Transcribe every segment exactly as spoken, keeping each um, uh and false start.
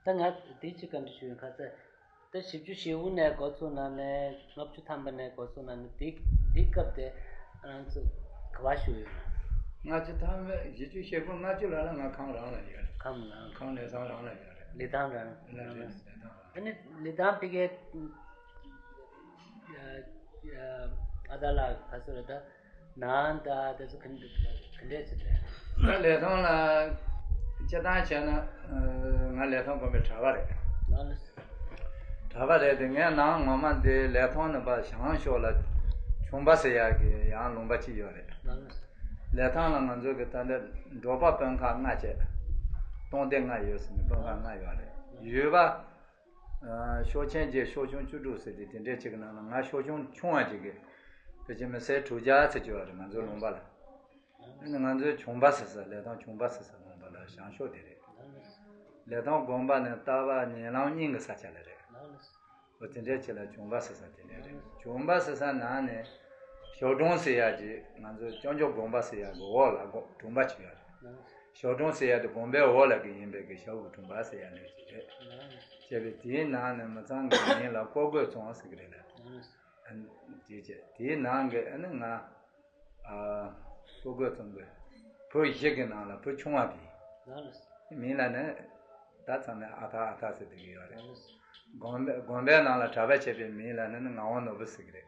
ད་ང་དེ་གཅིག་བཀའ་འདྲི་ཞུ་ཡིན། ཁ་ཚ་ད་བཞི་བཅུ་ཞེ་དགུ་ནས་འགོ་ཚུགས་ན་ནས་ལྔ་བཅུ་ཐམ་པ་ནས་འགོ་ཚུགས་ན་ནས་དེ་དེ་སྐབས་དེ་རང་ཚོ་ག་བ་བཞུགས་ཡོད་ན། ལྔ་བཅུ་ཐམ་པ་བཞི་བཅུ་ཞེ་དགུ་ལྔ་བཅུ་ལ་ལ་ང་ཁང་རང་ལ་ཡོད་རེད། ཁང་རང་ཁང་ལས་ཚང་རང་ལ་ཡོད་རེད། ལི་ཐང་རང་ལ་རེད། ལས་ཐང་རང་ལ་ཡོད་རེད། ཨ་ནི་ལི་ཐང་ཕ་གིའི་ཨ་ད་ལ་ག་ཚོད་རེད་ད། ནང་ད་དེ་ཚོ་ག་ག་འདྲས་ཚོད་རེད། ད་ལས་ཐོང་ལ་སྤྱི་བཏང་བྱས་ན་ང་ལས་ཐོང་དགོན་པའི་གྲྭ་པ་རེད། ལགས་ལགས། གྲྭ་པ་རེད་དེ་ངའི་ནང་ངོ་མ་འདི་ལས་ཐོང་ནི་པ་བྱང་ཕྱོགས་ལ་ཆུང་པ་ཟེར་ཡག་གི་ཡང་ལུང་པ་གཅིག་ཡོད་རེད། ལགས་ལགས། ལས་ཐོང་ལ་ང་ཚོ་གི་ད་ལྟ་འབྲོག་པ་དཔོན་ཁག་ལྔ་བྱས། སྟོང་སྡེ་ལྔ་ཡོད་ཟེར་ནས་དཔོན་ཁག་ལྔ་ཡོད་རེད། ཡོད་པ། ཤོག་ཆེན་བརྒྱད་ཤོག་ཆུང་བཅུ་དྲུག་ཟེར་ཏེ་དེ་འདྲའི་ཅིག་གི་ནང་ལ་ང་ཤོག་ཆུང་ཆུང་བ་ཅིག་གི་ཕལ་ཆེར་མི་སེར་དྲུག་བརྒྱ་ཙམ་ཅིག་ཡོད་རེད་ང་ཚོའི་ལུང་པ་ལ། ཨ་ནི་ང་ཚོའི་ཆུང་པ་ཟེར་ས་ལས་ཐང་ཆུང་པ་ཟེར་ས་ལུང་པ་ལ་བྱང་ཕྱོགས་དེ་རེད། ལས་ཐང་དགོན་པ་ནི་རྟ་པ་ཉེ་ལམ་གཉིས་ཀྱི་ས་ཆ་ལ་རེད། འོ་དེ་འདྲའི་ཅིག་ལ་ཆུང་པ་ཟེར་ས་དེ་འདྲ་རེད། ཆུང་པ་ཟེར་ས་ནང་ནས་ཞོ་སྒྲོང་ཟེར་ཡག་ཅིག་ང་ཚོའི་སྐྱབས་མགོན་དགོན་པ་ཟེར་ཡག་གི་འོག་ལ་དགོན་དྲུང་པ་ཅིག་ཡོད་རེད། ཞོ་སྒྲོང་ཟེར་ཡག་དེ་དགོན་པའི་འོག་ལ་གི་ཡིན་པའི་གི་ཞོ་གི་དྲུང་པ་ཟེར་ཡག་ལས་ཅིག་རེད། བྱས་པས་དེའི་ནང་ནས་མི་ཚང་གི་མིང་ལ་ཀོ་རྒོད་ཚང་ཟེར་གི་རེད་ལ། ཨ་ནི་དེ་བྱས་དེའི་ནང་གི་ཨ་ནི་ང་ཨ་ཀོ་རྒོད་ཚང་གི་བུ་བཞི་གི་ནང་ལ་བུ་ཆུང་བ་དེ་མིང་ལ་ནི་ད་ཚང་མས་ཨ་ཐ་ཨ་ཐ་ཟེར་བསྡད་ཀྱི་ཡོད་རེད། དགོན་པའི་དགོན་པའི་ནང་ལ་གྲྭ་པ་བྱས་པའི་མིང་ལ་ནི་ནི་ངག་དབང་ནོར་བུ་ཟེར་གི་རེད།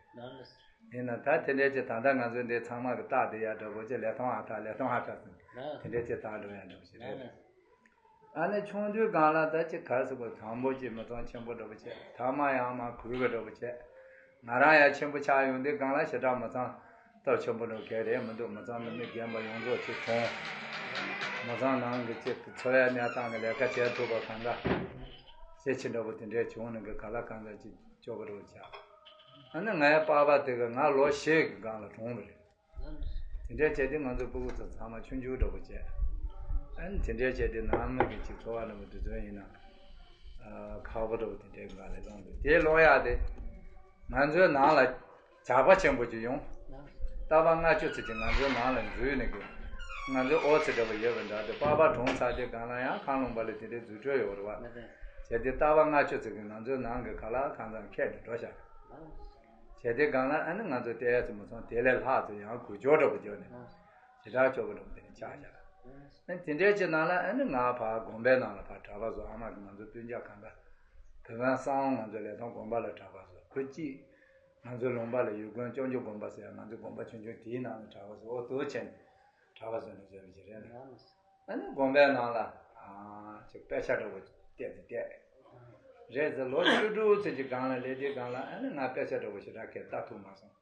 ཡིན་ན་ད་དེ་འདྲའི་ཅིག་ད་ལྟ་ང་ཚོའི་འདི་ཚང་མ་གི་རྟགས་དེ་ཡ་འདྲ་པོ་ཅིག་ལས་ཐོང་ཨ་ཐ་ལས་ཐོང་ཨ་ཐ་ཟེར་དེ་འདྲའི་ཅིག་དག་འགྲོ་ཡ་འདྲ་པོ་ཅིག་རེད། ཨ་ནི་ཆུང་དུས་སྒང་ལ་ད་ཅིག་ག་རེ་ཟེར་དགོས། དང་པོ་ཅིག་མི་ཚང་ཆེན་པོ་འདྲ་པོ་བྱས། ཐ་མ་ཡང་མ་གུས་པ་འདྲ་པོ་བྱས། ང་རང་ཡང་ཆེན་པོ་ཆགས་ཡོང་དུས་སྒང་ལ་ཞེ་དྲག་མི་ཚང་སྟོབས་ཆེན་པོ་འདྲ་པོ་གང་རེད་མི་འདུག་མི་ཚང་མི་མི་རྒན་པ་ཡོངས་རྫོགས་ཅིག་གྲོངས། མི་ཚང་ནང་གི་ཅིག་འཚོ་བའི་གནས་སྟངས་ཀྱི་ལས་ཀ་བྱེད་ཐུབ་པ་གང་ག་ཟས་ཕྱིན་འདྲ་པོ་དེ་འདྲའི་བྱུང་ནས་གི་ག་ལ་གང་འདྲ་ཅིག་སྐྱོ་པོ་འདྲ་པོ་ཆགས། ཨ་ནི་ངའི་པ་ཕ་དེ་གི་ང་ལོ་བཞི་གི་སྒང་ལ་གྲོངས་པ་རེད། དེ་འདྲའི་བྱས་ཏེ་ང་ཚོ་སྤུ་གུ་ཚོ་ཚང་མ་ཆུང་ཆུང་འདྲ་པོ་བྱས། ཨ་ནི་དེ་འདྲའི་བྱས་ཏེ་ནང་མི་གི་ཅིག་འཚོ་བ་འདྲ་པོ་དེ་ཚོ་ཡིན་ན། ཨ་ཁག་པོ་འདྲ་པོ་དེ་འདྲའི་ངང་ལས་སློང་དགོས། དེ་སློང་ཡག་དེ་ང་ཚོའི་ནང་ལ་ཇག་པ་ཆེན་པོ་ཅིག་ཡོང་། རྟ་པ་ལྔ་བཅུ་ཙམ་ཅིག་ང་ཚོའི་ནང་ལ་འཛུལ་ནས་གི་ང་ཚོའི་ཨོ་ཙི་འདྲ་པོ་ཡོད་པ་འདྲ་དེ་པ་ཕ་གྲོངས་ཚར་དེ་སྒང་ལ་ཡང་ཁང་ལུང་པ་ལ་དེ་འདྲའི་རྫུ་འཕྲུལ་ཡོད་རེད་བ། བྱས་ཏེ་རྟ་པ་ལྔ་བཅུ་ཙམ་གི་ང་ཚོའི་ནང་གི་ག་ལ་གང་ཚང་ཁྱེར་ནས་འགྲོ་བཞག་བྱས་དེ་སྒང་ལ་ཨ་ནི་ང་ཚོ་ལྟས་ཙམ་མ་སོང་དེ་ལས་ལྷག་ཙམ་ཡང་འགུལ་སྐྱོད་འདྲ་པོ་བརྒྱབ་ནས་ཞེ་དྲག་སྐྱོ་པོ་འདྲ་པོ་དེ་ནས་ཆགས་བཞག་ཨ་ནི་དེ་འདྲའི་ཅིག་ནང་ལ་ཨ་ནི་ང་ཕར་དགོན་པའི་ནང་ལ་ཕར་གྲྭ་པ་བཟོ། ཨ་མ་གིས་ང་ཚོ་སྤུན་ཀྱག་གང་ག་བོད་པ་གསང་བ་ང་ཚོ་ལས་ཐོང་དགོན་པ་ལ་གྲྭ་པ་བཟོ། ཁོ་གཅིག་ང་ཚོའི་ལུང་པ་ལ་ཡུལ་དགོན་སྐྱབས་མགོན་དགོན་པ་ཟེར་ཡ་ང་ཚོའི་དགོན་པ་ཆུང་ཆུང་དེའི་ནང་ལ་གྲྭ་པ་བཟོ། འོ་དེ་བྱས་ནས་གྲྭ་པ་བཟོས་ནས་བཟོས་པ་ཅིག་རེད། ཨ་ནི་དགོན་པའི་ནང་ལ་ཨ་ཅིག་དཔེ་ཆ་འདྲ་པོ་བལྟས་ཏེ་བལྟས། རེད་ཟེར་ལོ་བཅུ་དྲུག་ཙམ་གྱི་སྒང་ལ་སླེབས་དུས་སྒང་ལ་ཨ་ནི་ང་དཔེ་ཆ་འདྲ་པོ་ཞེ་དྲག་གས་ལྟ་ཐུབ་མ་སོང་།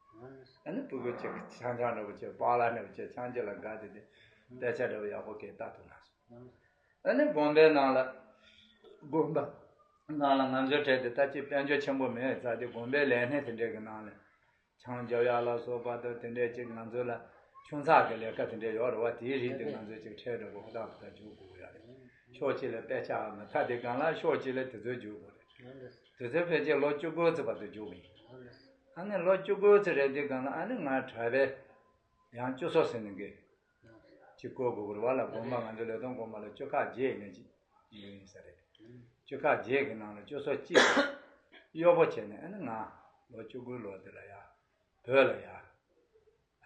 ཨ་ནི་སྤུ་གུ་ཅིག་ཆང་ཆང་འདྲ་པོ་ཅིག་པགས་ལ་འདྲ་པོ་ཅིག་ཆང་ཅིག་ལ་དགའ་སྟེ་དེ་དཔེ་ཆ་འདྲ་པོ་ཡག་པོ་གས་ལྟ་ཐུབ་མ་སོང་། ཨ་ནི་དགོན་པའི་ནང་ལ་དགོན་པ་ནང་ལ་ང་ཚོའི་གྲས་དེ་ད་ཅིག་དཔལ་འབྱོར་ཆེན་པོ་མེད་ཙང་དེ་དགོན་པའི་ལས་སྣེ་དེ་འདྲས་ཀྱི་ནང་ལ། ཆང་རྒྱབ་ཡག་ལ་སོགས་པ་དང་དེ་འདྲས་ཅིག་ང་ཚོ་ལ་ཆུང་ཚགས་ཀྱི་ལས་ཀ་དེ་འདྲས་ཡོད་རེད་བ། དེའི་རིགས་དེ་ང་ཚོས་ཅིག་ཁྲལ་འདྲ་པོ་ཧུར་ཐག་ཧུར་ཐག་རྒྱུག་དགོས་ཀྱི་ཡོད་རེད། ཕྱོགས་གཅིག་ལ་དཔེ་ཆ་མ་མཐའ་དེ་སྒང་ལ་ཕྱོགས་གཅིག་ལ་དེ་ཚོ་རྒྱུག་དགོས་རེད། དེ་ཚོ་ཕལ་ཆེར་ལོ་བཅུ་དགུ་ཙམ་བར་དུ་རྒྱུག་གི་ཡིན། ཨ་ནི་ལོ་བཅུ་དགུ་ཙམ་རེད་དེ་སྒང་ལ་ཨ་ནི་ང་གྲྭ་པའི་ཡང་བཅུ་གསོ་ཟེར་ནས་གི་གཅིག་བསྐོ་དགོས་ཀྱི་རེད་བ་ལ། དགོན་པ་ང་ཚོ་ལས་ཐོང་དགོན་པ་ལ་བཅུ་ཁག་བརྒྱད་ཡིན་ན་གཅིག་ཡིན་ས་རེད། བཅུ་ཁག་བརྒྱད་ཀྱི་ནང་ལ་བཅུ་གསོ་གཅིག་གཡོག་པོ་བྱས་ནས་ཨ་ནི་ང་ལོ་བཅུ་དགུའི་ལོ་དེ་ལ་ཡ་བོད་ལ་ཡ་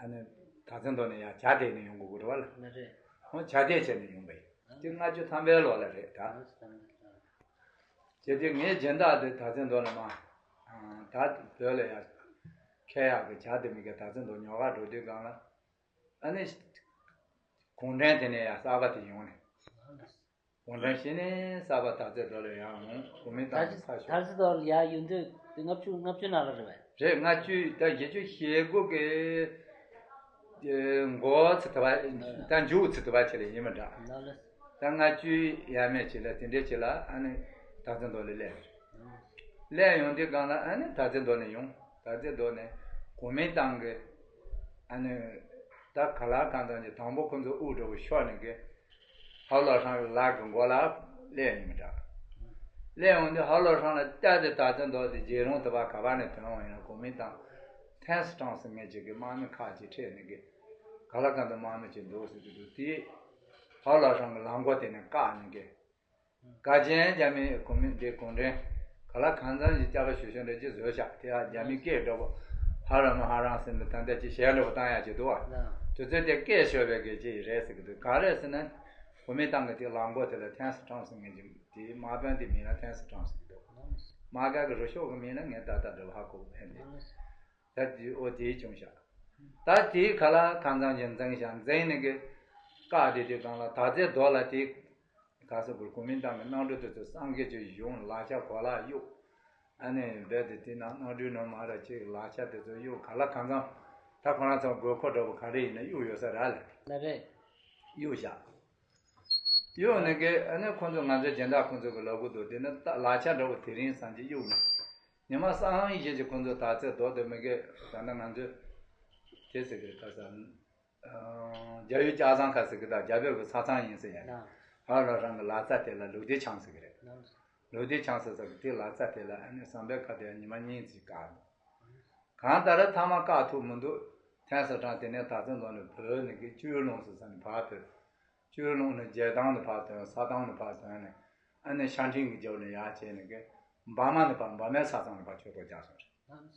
ཨ་ནི་དར་རྩེ་མདོ་ནས་ཡ་ཇ་དེད་ནས་ཡོང་དགོས་ཀྱི་རེད་བ་ལ། ཨོ་ཇ་དེད་བྱས་ནས་ཡོང་པ་ཡིན། དེ་ལྔ་བཅུ་ཐམ་པའི་ལོ་ལ་རེད་ད། བྱས་དུས་ངའི་སྦྱིན་བདག་དེ་དར་རྩེ་མདོ་ནས་མ་ད་བོད་ལ་ཡ་ཁྱེར་ཡག་གི་ཇ་དེད་མི་གི་དར་རྩེ་མདོ་ཉོ་ག་འགྲོ་དུས་སྒང་ལ། ཨ་ནི། གུང་ཁྲན་དེ་ནས་ཡང་གསར་པ་དེ་ཡོང་ནས། གུང་ཁྲན་གཞི་ནས་གསར་པ་དར་རྩེ་མདོ་ལ་ཡང་ཡོང་། གོ་མིན་ཏང་གི་ཚར་ཤོག་དར་རྩེ་མདོ་ལ་ཡར་ཡོང་དུས་དེ་ལྔ་བཅུ་ལྔ་བཅུ་ནང་ལ་རེད་པས། རེད། ལྔ་བཅུ་ད་བཞི་བཅུ་ཞེ་དགུ་གི་འགོ་ཚུགས་ཐུབ་པ་ད་མཇུག་ཚུགས་ཐུབ་པ་ཆེད་ལ་ཡིན་མི་འདྲ། ད་ལྔ་བཅུ་ཡས་མས་ཆེད་ལ་དེ་འདྲའི་ཆེད་ལ་ཨ་ནི་དར་རྩེ་མདོ་ལ་སླེབས། སླེབས་ཡོང་དུས་སྒང་ལ་ཨ་ནི་དར་རྩེ་མདོ་ནས་ཡོང་། དར་རྩེ་མདོ་ནས་གོ་མིན་ཏང་གི་ཨ་ནི་ད་ག་ལ་གང་ཙམ་གྱི་དང་པོ་ཁོ་ཚོ་དབུ་འདྲ་བོ་ཤོར་ནས་གི་ཧ་ལོ་ཧྲང་གི་ལག་གི་མགོ་ལ་སླེབས་ཡིན་མི་འདྲ། སླེབས་ཡོང་དུས་ཧ་ལོ་ཧྲང་ལ་བལྟས་ཏེ་དར་རྩེ་མདོ་དེ་རྗེ་རོང་དུ་བ་ག་བ་ནས་ཐོན་འོང་ཡིན་ན་གོ་མིན་ཏང་ཐན་སི་ཀྲང་སི་ངེད་ཅིག་གི་དམག་མི་ཁག་ཅིག་ཁྲིད་ནས་གི་ག་ལ་གང་དུ་དམག་མི་ཅིག་འདུག་ཟེར་དུས་དེ་ཧ་ལོ་ཧྲང་གི་ལག་མགོ་དེ་ནས་བཀག་ནས་གི་དཀའ་ཆེན་རྒྱ་མིའི་གོ་མིན་ཏེ་གུང་ཁྲན་ག་ལ་གང་འཚམ་ཞིག་སྐྱབས་པ་ཞུ་ཞུ་འདྲ་ཅིག་བཟོས་ཤག་དེ་ཡང་རྒྱ་མི་སྐད་འདྲ་པོ་ཧ་ར་མ་ཧ་རང་ཟེར་ནས་ད་ལྟ་ཅིག་གཞས་འདྲ་པོ་བཏང་ཡག་ཅིག་འདུག་བ། དེ་ཚོས་དེ་སྐད་ཤོར་བའི་སྐད་ཅིག་རེད་ཟེར་གི་འདུག་ག་རེ་ཟེར་ན། གོ་མིན་ཏང་གི་དེ་ལག་མགོ་དེ་ལ་ཐན་སི་ཀྲང་ཟེར་མཁན་ཅིག་དེའི་དམག་དཔོན་དེ་མིང་ལ་ཐན་སི་ཀྲང་ཟེར་གི་འདུག་དམག་སྒར་གི་རུ་ཤོག་གི་མིང་ལ་ངས་ད་ལྟ་འདྲ་པོ་ཧ་གོ་ཕན་དེ། ད་དེ་ཨོ་དེའི་བྱུང་ཤག་ད་དེའི་ཁ་ལ་ཁ་མཚང་ཅན་འཛིན་ཤག་འཛིན་ནི་གི་བཀག་དེ་དེ་གང་ལ་ད་ཚེ་རྡོ་ལ་དེ་ག་ས་བུར་གོ་མིན་ཏང་གི་གནམ་གྲུ་དེ་ཚོ་སངས་རྒྱས་ཀྱི་གཞུང་ལག་ཆ་གོ་ལ་གཡུག་ཨ་ནི་རྦད་དེ་དེ་ནང་གནམ་གྲུའི་ནང་མ་ར་ཅིག་ལག་ཆ་དེ་ཚོ་གཡུག་ག་ལ་ཁ་མཚང་ད་ཁོ་རང་ཚོ་དགོས་མཁོ་འདྲ་པོ་ག་རེ་ཡིན་ན་གཡུག་ཡོད་ས་ར་ལ་ལ་རེད། གཡུག་ཤག་གཡུག་ནི་གི་ཨ་ནི་ཁོ་ཚོ་ང་ཚོའི་སྦྱིན་བདག་ཁོ་ཚོ་གི་ལབ་གི་འདུག་དེ་ནི་ད་ལག་ཆ་འདྲ་པོ་དེ་རིང་སང་ཅིག་གཡུག་ནས་ཉི་མ་སང་ཡི་ཞིག་ཅིག་ཁོ་ཚོ་ད་ཚེ་རྡོ་དེ་མི་གི་ད་ནི་ང་ཚོའི་དེ་ཟེར་གི་རེད་ཁ་ས། རྒྱ་ཡུལ་ལྕགས་ཟམ་ཁ་ཟེར་གི་ད་རྒྱ་བོད་ཀྱི་ས་མཚམས་ཡིན་ཟེར་ཡ། ཧ་ལ་རང་གི་ལག་རྩལ་དེ་ལ་ལུག་རྫི་ཆང་ཟེར་གི་རེད། ལུག་རྫི་ཆང་ཟེར་ཟེར་གི་དེ་ལག་རྩལ་དེ་ལ་ཨ་ནི་ཟམ་པའི་ཁ་དེ་ཉི་མ་གཉིས་ཙམ་བཀག་གང་ལྟར་ཐ་མ་བཀག་ཐུབ་མི་འདུག་ཐན་སི་ཀྲང་དེ་ནས་ད་ཚོད་འཛོམས་ནས་བོད་ནས་གི་ཅུའུ་ལུང་ཟེར་ས་ནས་ཕར་ཐོན། ཅུའུ་ལུང་ནས་རྒྱལ་ཐང་ནས་ཕར་ཐོན་ས་ཐང་ནས་ཕར་ཐོན་ནས་ཨ་ནི་ཤང་ཁྲིང་གི་རྒྱབ་ནས་ཡར་བྱས་ནས་གི་འབར་མ་ནས་ཕར་འབར་མའི་ས་མཚམས་ནས་ཕར་ཆོས་ཐོག་རྒྱག་སོང་རེད།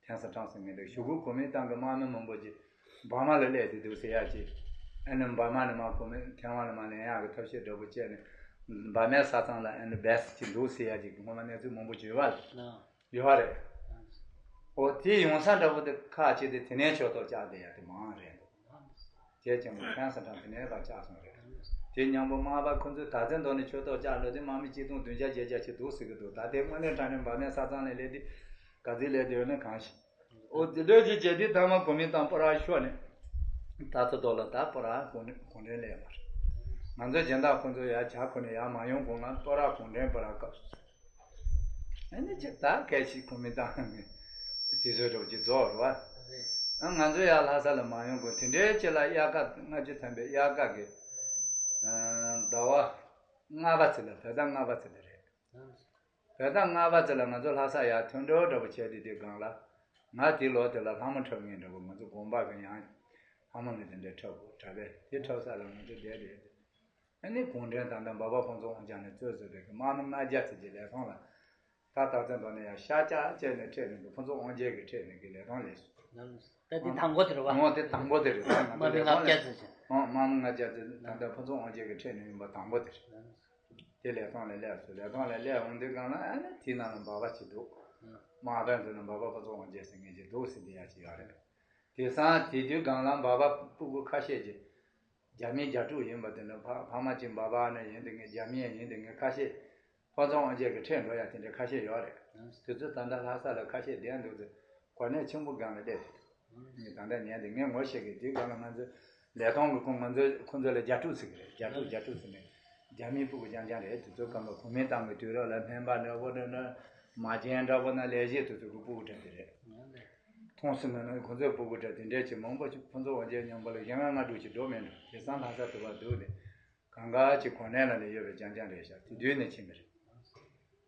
ཐན་སི་ཀྲང་ཟེར་མཁན་དེ་གཞུག་གུ་གོ་མིན་ཏང་གི་དམག་མི་མང་པོ་ཅིག་འབར་མ་ལ་སླེབས་ཏེ་འདུག་ཟེར་ཡག་ཅིག་ཨ་ནི་འབར་མ་ནས་མར་གོ་མིན་ཐེ་ཝན་ལ་མར་ལེན་ཡག་གི་ཐབས་ཤེས་འདྲ་པོ་བྱས་ནས་འབར་མའི་ས་མཚམས་ལ་ཨ་ནི་བེ་སི་ཅིག་འདུག་ཟེར་ཡག་ཅིག་ངོ་མ་གནས་ཚུལ་མང་པོ་བརྗོད་པ་ལ་ཡོད་རེད། ཨོ་དེ་ཡོང་ས་འདྲ་པོ་དེ་ཁག་ཆེ་དེ་དེ་ནས་ཆོས་ཐོག་བཅག་བསྡད་ཡག་དེ་མང་རེད་འདུག་རྒྱལ་ཆེན་པོ་ཐན་སི་ཀྲང་དེ་ནས་ཕར་བཅག་སོང་རེད། དེ་མཉམ་པོ་དམག་པ་ཁོ་ཚོས་ད་ཚེ་མདོ་ནས་ཆོས་ཐོག་བཅག་འགྲོ་དུས་དམག་མི་གཅིག་སྟོང་བདུན་བརྒྱ་བརྒྱད་བརྒྱ་ཅིག་འདུག་ཟེར་གི་འདུག་ད་ལྟའི་དངོས་གནས་དྲང་གནས་འབར་མའི་ས་མཚམས་ནས་སླེབས་དུས་ག་ཚོད་སླེབས་དུས་ཡོད་ན་གང་ཤེས། ཨོ་དེ་འདྲ་ཅིག་བྱས་དུས་ཐ་མ་གོ་མིན་ཏང་སྤོ་ར་ཤོར་ནས་ད་ཚོ་རྡོ་ལ་ད་སྤོ་ར་གུང་གུང་ཁྲན་སླེབས་པ་རེད། ང་ཚོ་སྦྱིན་བདག་ཁོ་ཚོ་ཡར་བྱ་ཁོ་ནས་ཡར་མ་ཡོང་གོང་ལ་སྤོ་ར་གུང་ཁྲན་སྤོ་ར་སྐབས་སུ། ཨ་ནི་ཅིག་ད་གལ་ཆེ་ཁོ་མི་བཏང་ནི་དེ་ཚོའི་འགྲོ་རྒྱུ་རྫོགས་རེད་བ། ཨ་ང་ཚོ་ཡར་ལྷ་ས་ལ་མ་ཡོང་གོང་དེ་འདྲའི་ཅིག་ལ་དབྱར་ཁ་ལྔ་བཅུ་ཐམ་པའི་དབྱར་ཁ་གི་ཟླ་བ་ལྔ་པ་ཚོ་ལ་བོད་ཟླ་ལྔ་པ་ཚོ་ལ་རེད། བོད་ཟླ་ལྔ་པ་ཚོ་ལ་ང་ཚོ་ལྷ་ས་ཡར་ཐོན་འགྲོ་འདྲ་པོ་བྱས་དེ་དེ་སྒང་ལ་ང་དེ་ལོ་དེ་ལ་ལྷ་མོ་འཁྲབ་མཁན་འདྲ་པོ་ང་ཚོ་དགོན་པ་གི་ཡང་ལྷ་མོ་ནི་དེ་འདྲའི་འཁྲབ་དགོས་གྲྭ་པས་དེ་འཁྲབ་ས་ལ་ང་ཚོ་བསྡད་རེད། ཨ་ནི་གུང་ཁྲན་ད་ལྟ་འབའ་པ་ཕུན་ཚོགས་དབང་རྒྱལ་ནས་གཙོས་བཟོས་པའི་གི་དམག་མི་ལྔ་བརྒྱ་ཙམ་གྱི་ལས་ཁུངས་ལ་ད་ད་ལྟ་མདོ་ནས་ཡང་ཤ་ཅག་བཅད་ནས་ཁྲིད་ནས་གི་ཕུན་ཚོགས་དབང་རྒྱལ་གྱི་ཁྲིད་ནས་གི་ལས་ཁུངས་ལས་སུ། ད་འདི་དང་པོ་དེ་རེད་བ། ངོ་དེ་དང་པོ་དེ་རེད་ད་ང་ཚོ་ལས་ཁུངས་ལས་ཨང་དམག་མི་ལྔ་བརྒྱ་ཙམ་ད་ལྟ་ཕུན་ཚོགས་དབང་རྒྱལ་གྱི་ཁྲིད་ནས་ཡིན་པ་དང་པོ་དེ་རེད། དེ་ལས་ཁུངས་ལ་སླེབས་སོ་ལས་ཁུངས་ལ་སླེབས་འོང་དུས་སྒང་ལ་ཨ་ནི་དེའི་ནང་ལ་འབའ་པ་ཞིག་འདུག་དམག་དཔོན་ཚོ་ནི་འབའ་པ་ཕུན་ཚོགས་དབང་རྒྱལ་ཟེར་མཁན་ཅིག་འདུག་ཟེར་དེ་ཡ་ཅིག་ཡོད་རེད། དེང་སང་དེ་དུས་སྒང་ལ་འབའ་པ་སྤུ་གུ་ཁ་ཤས་ཀྱིས་རྒྱ་མིའི་རྒྱ་ཕྲུག་ཡིན་པ་དེ་འདྲ་ཕ་ཕ་མ་གཅིག་འབའ་པ་ནས་ཡིན་དེ་ངས་རྒྱ་མི་ཡིན་དེ་ངས་ཁ་ཤས་ཕུན་ཚོགས་དབང་རྒྱལ་གྱི་ཁྲིད་འགྲོ་ཡ་དེ་འདྲ་ཁ་ཤས་ཡོད་རེད། དེ་ཚོ་ད་ལྟ་ལྷ་ས་ལ་ཁ་ཤས་བསྡད་འདུག་ཚེ་གོ་གནས་ཆེན་པོ་སྒང་ལ་སླེབས་ཏེ་ངས་ད་ལྟ་ཉན་དེ་ངས་ངོ་ཤེས་ཀྱི་དེ་སྒང་ལ་ང་ཚོ་ལས་ཐོང་གི་ཁོང་ང་ཚོ་ཁོང་ཚོ་ལ་རྒྱ་ཕྲུག་ཟེར་གི་རེད། རྒྱ་ཕྲུག་རྒྱ་ཕྲུག་ཟེར་ནས་རྒྱ་མིའི་སྤུ་གུ་རྐྱང་རྐྱང་རེད། དེ་ཚོ་སྐབས་ལ་གོ་མིན་ཏང་གི་དུས་རབས་ལ་སྨན་པ་འདྲ་པོ་འདྲ་འདྲ་མ་བྱན་འདྲ་པོ་ན་ལས་བྱེད་དེ་ཚོ་གི་སྤུ་གུ་འདྲ་དེ་རེད། མཐོང་སྲིད་ན་ན་ཁོང་ཚོའི་སྤུ་གུ་འདྲ་དེ་འདྲས་ཀྱི་མང་པོ་ཅིག་ཕུན་ཚོགས་དབང་རྒྱལ་མཉམ་པོ་ལ་ཞེ་ལྔ་ལྔ་དྲུག་ཅིག་འགྲོ་མེད་འགྲོ། དེ་སང་ལྷ་ས་དུ་བ་འདུག་ནས་གང་ག་ཅིག་གོ་གནས་ལ་ནས་ཡོད་པའི་རྐྱང་རྐྱང་རེད་ཤག་དེ་དུས་ནས་ཕྱིན་པ་རེད།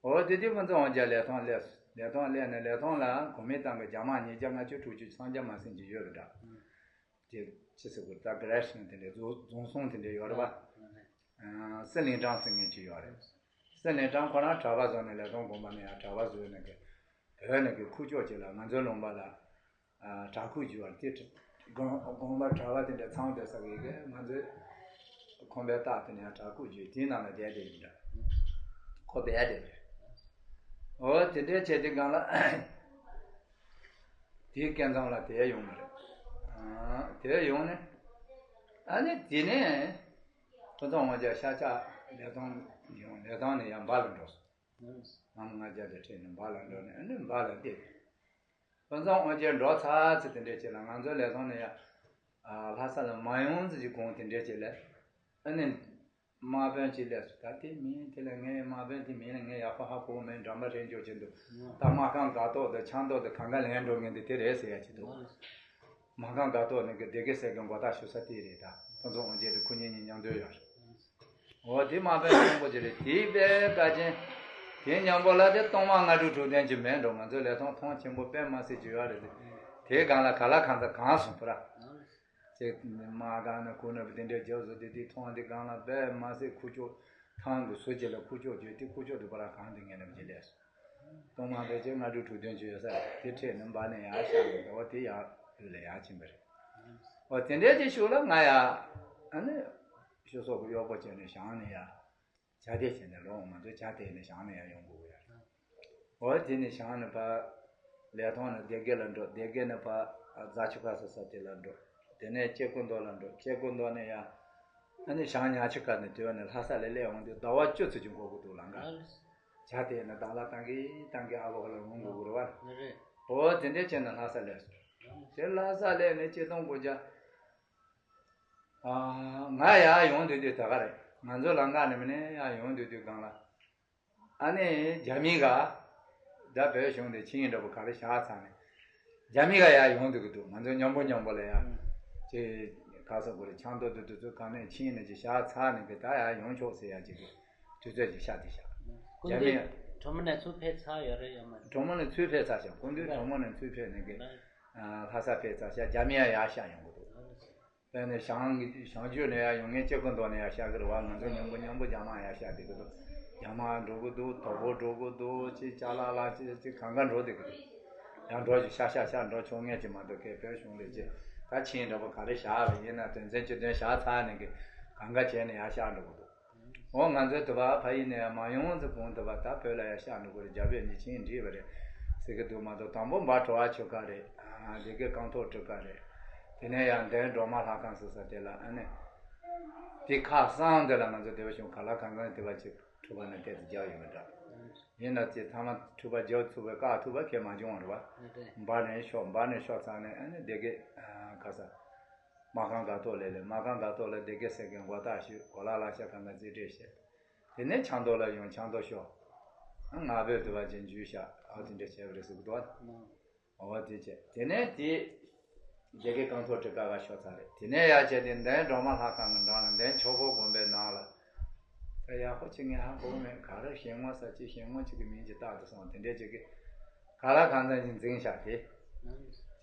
འོ་དེ་དུས་ཕུན་ཚོགས་དབང་རྒྱལ་ལས་ཐོང་སླེབས་སོ། ལས་ཐོང་སླེབས་ནས་ལས་ཐོང་ལ་གོ་མིན་ཏང་གི་རྒྱ་དམག་ཉིས་བརྒྱ་ལྔ་བཅུ་དྲུག་ཅུ་སུམ་བརྒྱ་མ་ཟིན་ཅིག་ཡོད་པ་འདྲ། དེ་ཅི་ཟེར་དགོས་ད་ག་རེ་ཟེར་ན་དེ་འདྲའི་རྫོང་རྫོང་སྲུང་དེ་འདྲའི་ཡོད་རེད་པ། སི་ལིང་ཀྲང་ཟེར་མཁན་ཅིག་ཡོད་རེད། སི་ལིང་ཀྲང་ཁོ་རང་གྲྭ་པ་བཟོ་ནས་ལས་ཐོང་དགོན་པ་ནས་ཡང་གྲྭ་པ་བཟོས་ནས་གི་བོད་ནས་གི་ཁུག་ཀྱོག་ཅིག་ལ་ང་ཚོའི་ལུང་པ་ལ་བྲག་ཁུག་བརྒྱུད་པ་དེ་དགོན་དགོན་པ་གྲྭ་པ་དེ་འདྲ་ཚང་བསྡད་ས་གི་གི་ང་ཚོའི་ཁང་པའི་ལྟག་དེ་ནས་ཡང་བྲག་ཁུག་བརྒྱུད་དེའི་ནང་ལ་བསྡད་བསྡད་ཡིན་འདྲ། ཁོ་བསྡད་བསྡད་རེད། འོ་དེ་འདྲའི་བྱས་དེ་སྒང་ལ། དེའི་སྐལ་མཚམས་ལ་དེ་ཡོང་བ་རེད། ཨ་དེ་ཡོང་ནས་ཨ་ནི་དེ་ནས་ཕུན་ཚོགས་དབང་རྒྱལ་ཤ་ཆག་ལས་ཐོང་ཡོང་ལས་ཐོང་ནས་ཡང་འབའ་ལ་འགྲོ་སོང་། ཨ་མ་ལྔ་བརྒྱ་དེ་ཁྲིད་ནས་འབའ་ལ་འགྲོ་ནས་ཨ་ནི་འབའ་ལ་བསྡད། ཕུན་ཚོགས་དབང་རྒྱལ་འགྲོ་ཚར་ཚེ་དེ་འདྲས་བྱས་ལ་ང་ཚོ་ལས་ཐོང་ནས་ཡང་ལྷ་ས་ལ་མ་ཡོང་ཚེ་ཅིག་གོང་དེ་འདྲས་བྱས་ལ་ཨ་ནི། དམག་དཔོན་གྱིས་སླེབས་སོང་། ད་དེ་མིན་དེ་ལ་ངའི་དམག་དཔོན་དེ་མིན་ལ་ངས་ཡག་པོ་ཧ་གོ་མེད། འགྲམ་པ་རེད་འཇོག་བྱེད་འདུག་ད་དམག་ཁང་སྒ་ཏོག་དང་ཆང་ཏོག་དང་གང་ག་ལེན་འགྲོ་མཁན་དེ་དེ་རེད་ཟེར་ཡ་ཅིག་འདུག་དམག་ཁང་སྒ་ཏོག་ནི་གི་སྡེ་དགེ་སེ་གི་མགོ་ཐག་ཞུ་ས་དེ་རེད། ད་ཕུན་ཚོགས་དབང་རྒྱལ་དེ་ཁོ་གཉིས་གཉིས་མཉམ་འདོད་ཡོད་རེད། འོ་དེ་དམག་དཔོན་ཆེན་པོ་ཅིག་རེད། དེའི་པའི་བཀའ་ཆེན་དེ་མཉམ་པོ་ལ་དེ་སྟོང་མ་ལྔ་དྲུག་དྲུག་ལྡན་གྱི་མེད་འགྲོ། ང་ཚོ་ལས་ཐོང་ཐོང་ཆེན་པོ་དཔེ་མ་སྲིད་ཀྱི་ཡོད་རེད། དེའི་སྒང་ལ་ག་ལ་གང་ཚ་གང་སོང་པ་ར། ཅེས་དམག་སྒར་ནས་ཁུག་ནས་དེ་འདྲའི་རྒྱབ་བཟོ་དེ་དེ་མཐོང་དེ་སྒང་ལ་དཔེ་མ་སྲིད་ཁུག་ཀྱོག་ཐང་གི་ཟུར་གཅིག་ལ་ཁུག་ཀྱོག་བརྗོད་དེ། ཁུག་ཀྱོག་དེ་པ་ར་གང་དུ་ངན་ནམ་གྱི་ལས་སོ། སྟོང་མ་བེ་ཅེ་ལྔ་དྲུག་དྲུག་བདུན་ཅུ་ཡོད་ས་རེད། དེ་ཁྲིད་ནི་འབར་ནས་ཡར་ཤར་ནས་འགྲོ་བ་དེ་ཡར་ལུས་ལ་ཡར་ཕྱིན་པ་རེད། འོ་དེ་འདྲའི་གི་ཤུགས་ལ་ང་ཡ་ཨ་ནི་ཤུ་སོག་གི་གཡོག་པོ་བྱས་ནས་བཞེངས་ནས་ཡ། བྱ་དེ་བྱས་ནས་ལོ་ང་ཚོ་བྱ་དེ་ནས་བཞེངས་ནས་ཡ་ཡོང་དགོས་ཡ། འོ་དེ་ནས་བཞེངས་ནས་ཕར་ལེ་ཐང་ནས་སྡེ་དགེ་ལ་འགྲོ། སྡེ་དགེ་ནས་ཕར་རྫ་ཆུ་ཁ་ས་ས་དེ་ལ་འགྲོ། དེ་ནས་སྐྱེ་རྒུ་མདོ་ལ་འགྲོ། སྐྱེ་རྒུ་མདོ་ནས་ཡ་ཨ་ནི་བྱང་ཉ་ཆུ་ཁ་ནས་དུས་ནས་ལྷ་ས་ལ་སླེབས་ཡོང་དུས་ཟླ་བ་བཅུ་ཙམ་ཅིག་འགོར་གི་འདུག་ལམ་ཁ། བྱ་དེ་ནས་དང་ལ་བཏང་གི་བཏང་གི་ཨ་བ་ཧ་ལ་ཡོང་དགོས་གི་རེད་བ། འོ་དེ་འདྲས་བྱས་ནས་ལྷ་ས་སླེབས་སོང་། དེ་ལྷ་ས་སླེབས་ནས་སྐྱེ་སྟོང་དགུ་བརྒྱ། ང་ཡར་ཡོང་དུས་དུས་ད་ག་རེད། ང་ཚོ་ལམ་ཁ་ནས་མི་ནས་ཡར་ཡོང་དུས་དུས་སྒང་ལ། ཨ་ནི་རྒྱ་མི་ག་ད་བོད་གཞུང་དེ་ཆིངས་ཡིག་འདྲ་པོ་ག་རེ་བཞག་ཚར་ནས། རྒྱ་མི་ག་ཡར་ཡོང་དུས་ཀྱི་འདུག་ང་ཚོ་མཉམ་པོ་མཉམ་པོ་ལ་ཡར། ཅེ། ག་ས་གོ་རེ་ཆང་ཏོ་དུ་དུ་ཚོ་ག་ནས་ཆིངས་ནས་ཅི་བཞག་ཚར་ནས་གི་ད་ཡར་ཡོང་ཆོག་ཟེར་ཡ་ཅིག་གི་དུས་ཚོད་ཅིག་ཤར་དེ་བཞག་སྐུ་རྒྱ་མི་མདུན་གྲོ་མོ་ནས་ཚུར་ཕེབས་ཚར་ཡོད་རེད་ཡོད་མ་རེད། གྲོ་མོ་ནས་ཚུར་ཕེབས་ཚར་ཤག་སྐུ་མདུན་གྲོ་མོ་ནས་ཚུར་ཕེབས་ནས་གི་ལྷ་ས་ཕེབས་ཚར་ཤག་རྒྱ་མི་ཡ་ཡར་ཤར་ཡོང་གི་འདུག་དཔེར་ན་བྱང་གི་བྱང་རྒྱུད་ནས་ཡར་ཡོང་མཁན་སྐྱེ་རྒུ་མདོ་ནས་ཡར་ཤར་གི་རེད་བ། ང་ཚོ་མཉམ་པོ་མཉམ་པོ་རྒྱ་ནག་ཡར་ཤར་བསྡད་གི་འདུག་རྒྱ་དམར་འགྲོ་གི་འདུག་དོ་པོ་འགྲོ་གི་འདུག་ཅི་ཅ་ལག་ལ་ཅི་ཅི་གང་ག་འགྲོ་བསྡད་གི་འདུག་ཡར་འགྲོ་ཅིག་ཤར་ཤར་ཤར་འགྲོ་ཆོག་མཁན་ཅིག་མ་གཏོགས་སྐད་བོད་གཞུང་ལས་ཅི་ད་ཆིངས་འདྲ་པོ་ག་རེ་བཞག་པ་ཡིན་ན་དོན་ཚན་བཅུ་བདུན་བཞག་ཚར་ནས་གི་གང་ག་བྱས་ནས་ཡར་ཤར་འགྲོ་གི་འདུག་འོ་ང་ཚོའི་དུ་བ་ཕ་ཡུལ་ནས་མ་ཡོང་ཚེ་གོང་དུ་བ་ད་བོད་ལ་ཡ་ཤར་འགྲོ་གི་རེད། རྒྱ་བོད་གཉིས་ཆིངས་བྲིས་པ་རེད་ཟེར་གི་འདུག་མ་གཏོགས་དང་པོ་འབའ་བྲོ་བ་ཆོ་ག་རེད། དེ་གའི་རྐང་ཐོག་གྲུ་ཁ་རེད། དེ་ནས་ཡང་འདན་སྒྲོལ་མ་ལྷ་ཁང་ཟེར་ས་དེ་ལ་ཨ་ནི། དེ་ཁ་གསང་དེ་ལ་ང་ཚོ་སྡེ་བ་གཞུང་ག་ལ་གང་གང་དེ་བ་ཅིག་ཁྲུ་བ་ནས་བལྟས་ཏེ་རྒྱག་ཡོད་མི་འདྲ། ཡིན་ན་ཅི་ཐ་མ་ཁྲུ་བ་རྒྱག་ཐུབ་པའི་བཀག་ཐུབ་པ་ཁས་མ་བྱུང་བ་རེད་བ། འབའ་ནས་ཤོག་འབའ་ནས་ཤོག་ཚར་ནས་ཨ་ནི་སྡེ་དགེ་ག་ས། མ་ཁང་དགའ་ཏོག་ལས་ལས་མ་ཁང་དགའ་ཏོག་ལ་སྡེ་དགེ་སེ་གེ་མགོ་བཏགས་ཞུས། གོ་ལ་ལ་ཤ་གང་ག་རྩིས་སྤྲད་བྱས། དེ་ནས་ཆང་ཏོག་ལ་ཡོང་ཆང་ཏོག་ཤོག་ང་བོད་དུ་བ་ཅན་འཇུས་ཤག་ཨ་དེ་འདྲ་བྱས་པ་རེད་ཟེར་གི་འདུག་བ། འོ་དེ་བྱས་དེ་ནས་དེ་སྡེ་དགེ་རྐང་ཐོག་གྲུ་ཁ་ག་ཤོག་ཚར་རེད། དེ་ནས་ཡར་བྱས་ཏེ་འདན་སྒྲོལ་མ་ལྷ་ཁང་གི་འགྲམ་ལ་འདན་ཆོས་འཁོར་དགོན་པའི་ནང་ལ། ད་ཡག་པོ་ཅིག་ངས་ཧ་གོ་མེད་ག་རེ་ཞལ་ངོ་ས་ཅིག་ཞལ་ངོ་ཅིག་གི་མིང་ཅིག་བཏགས་འདུག་སོང་དེ་འདྲས་ཅིག་གི་ག་ལ་གང་འཚམ་ཞིག་འཛིང་བཞག་དེ།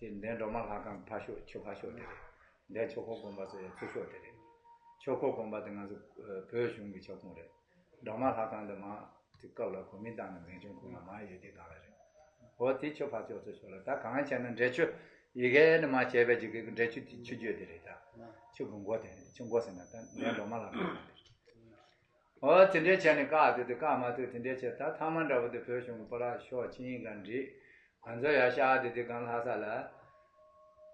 དེ་འདན་སྒྲོལ་མ་ལྷ་ཁང་ཕ་ཤོག་ཆུ་ཕ་ཤོག་དེ་རེད། འདན་ཆོས་འཁོར་དགོན་པ་ཚོ་ཡང་ཚུར་ཤོག་དེ་རེད། ཆོས་འཁོར་དགོན་པ་དེ་ང་ཚོ་བོད་གཞུང་གི་ཁྱབ་ཁོངས་རེད། སྒྲོལ་མ་ལྷ་ཁང་དེ་མ་དེ་སྐབས་ལ་གོ་མིན་ཏང་ནས་འཛིན་སྐྱོང་ཁོངས་ལ་མ་ཡོད་དེ་གང་ལ་རེད། འོ་དེ་ཆུ་ཕ་ཤོག་ཚུར་ཤོག་ལ་ད་གང་བྱས་ན་འབྲས་ཆུ་ཡི་གེ་ནི་མ་བྱས་པའི་ཅིག་གི་འབྲས་ཆུ་དེ་ཆུ་རྒྱུད་དེ་རེད་ད། ཆུ་གི་མགོ་དེ་ཆུ་མགོ་ཟེར་ན་ད་འདན་སྒྲོལ་མ་ལྷ་ཁང་དེ་རེད། འོ་དེ་འདྲས་བྱས་ནས་བཀག་དེ་དེ་བཀག་མ་ཐུབ་དེ་འདྲས་བྱས་ད་ཐ་མ་འདྲ་བོ་དེ་བོད་གཞུང་གི་པ་ར་ཤོག་ཆིངས་ཡིག་འགའ་འགྲིག་ང་ཚོ་ཡར་ཤར་དེ་དེ་གང་ལྷ་ས་ལ། རྒྱ་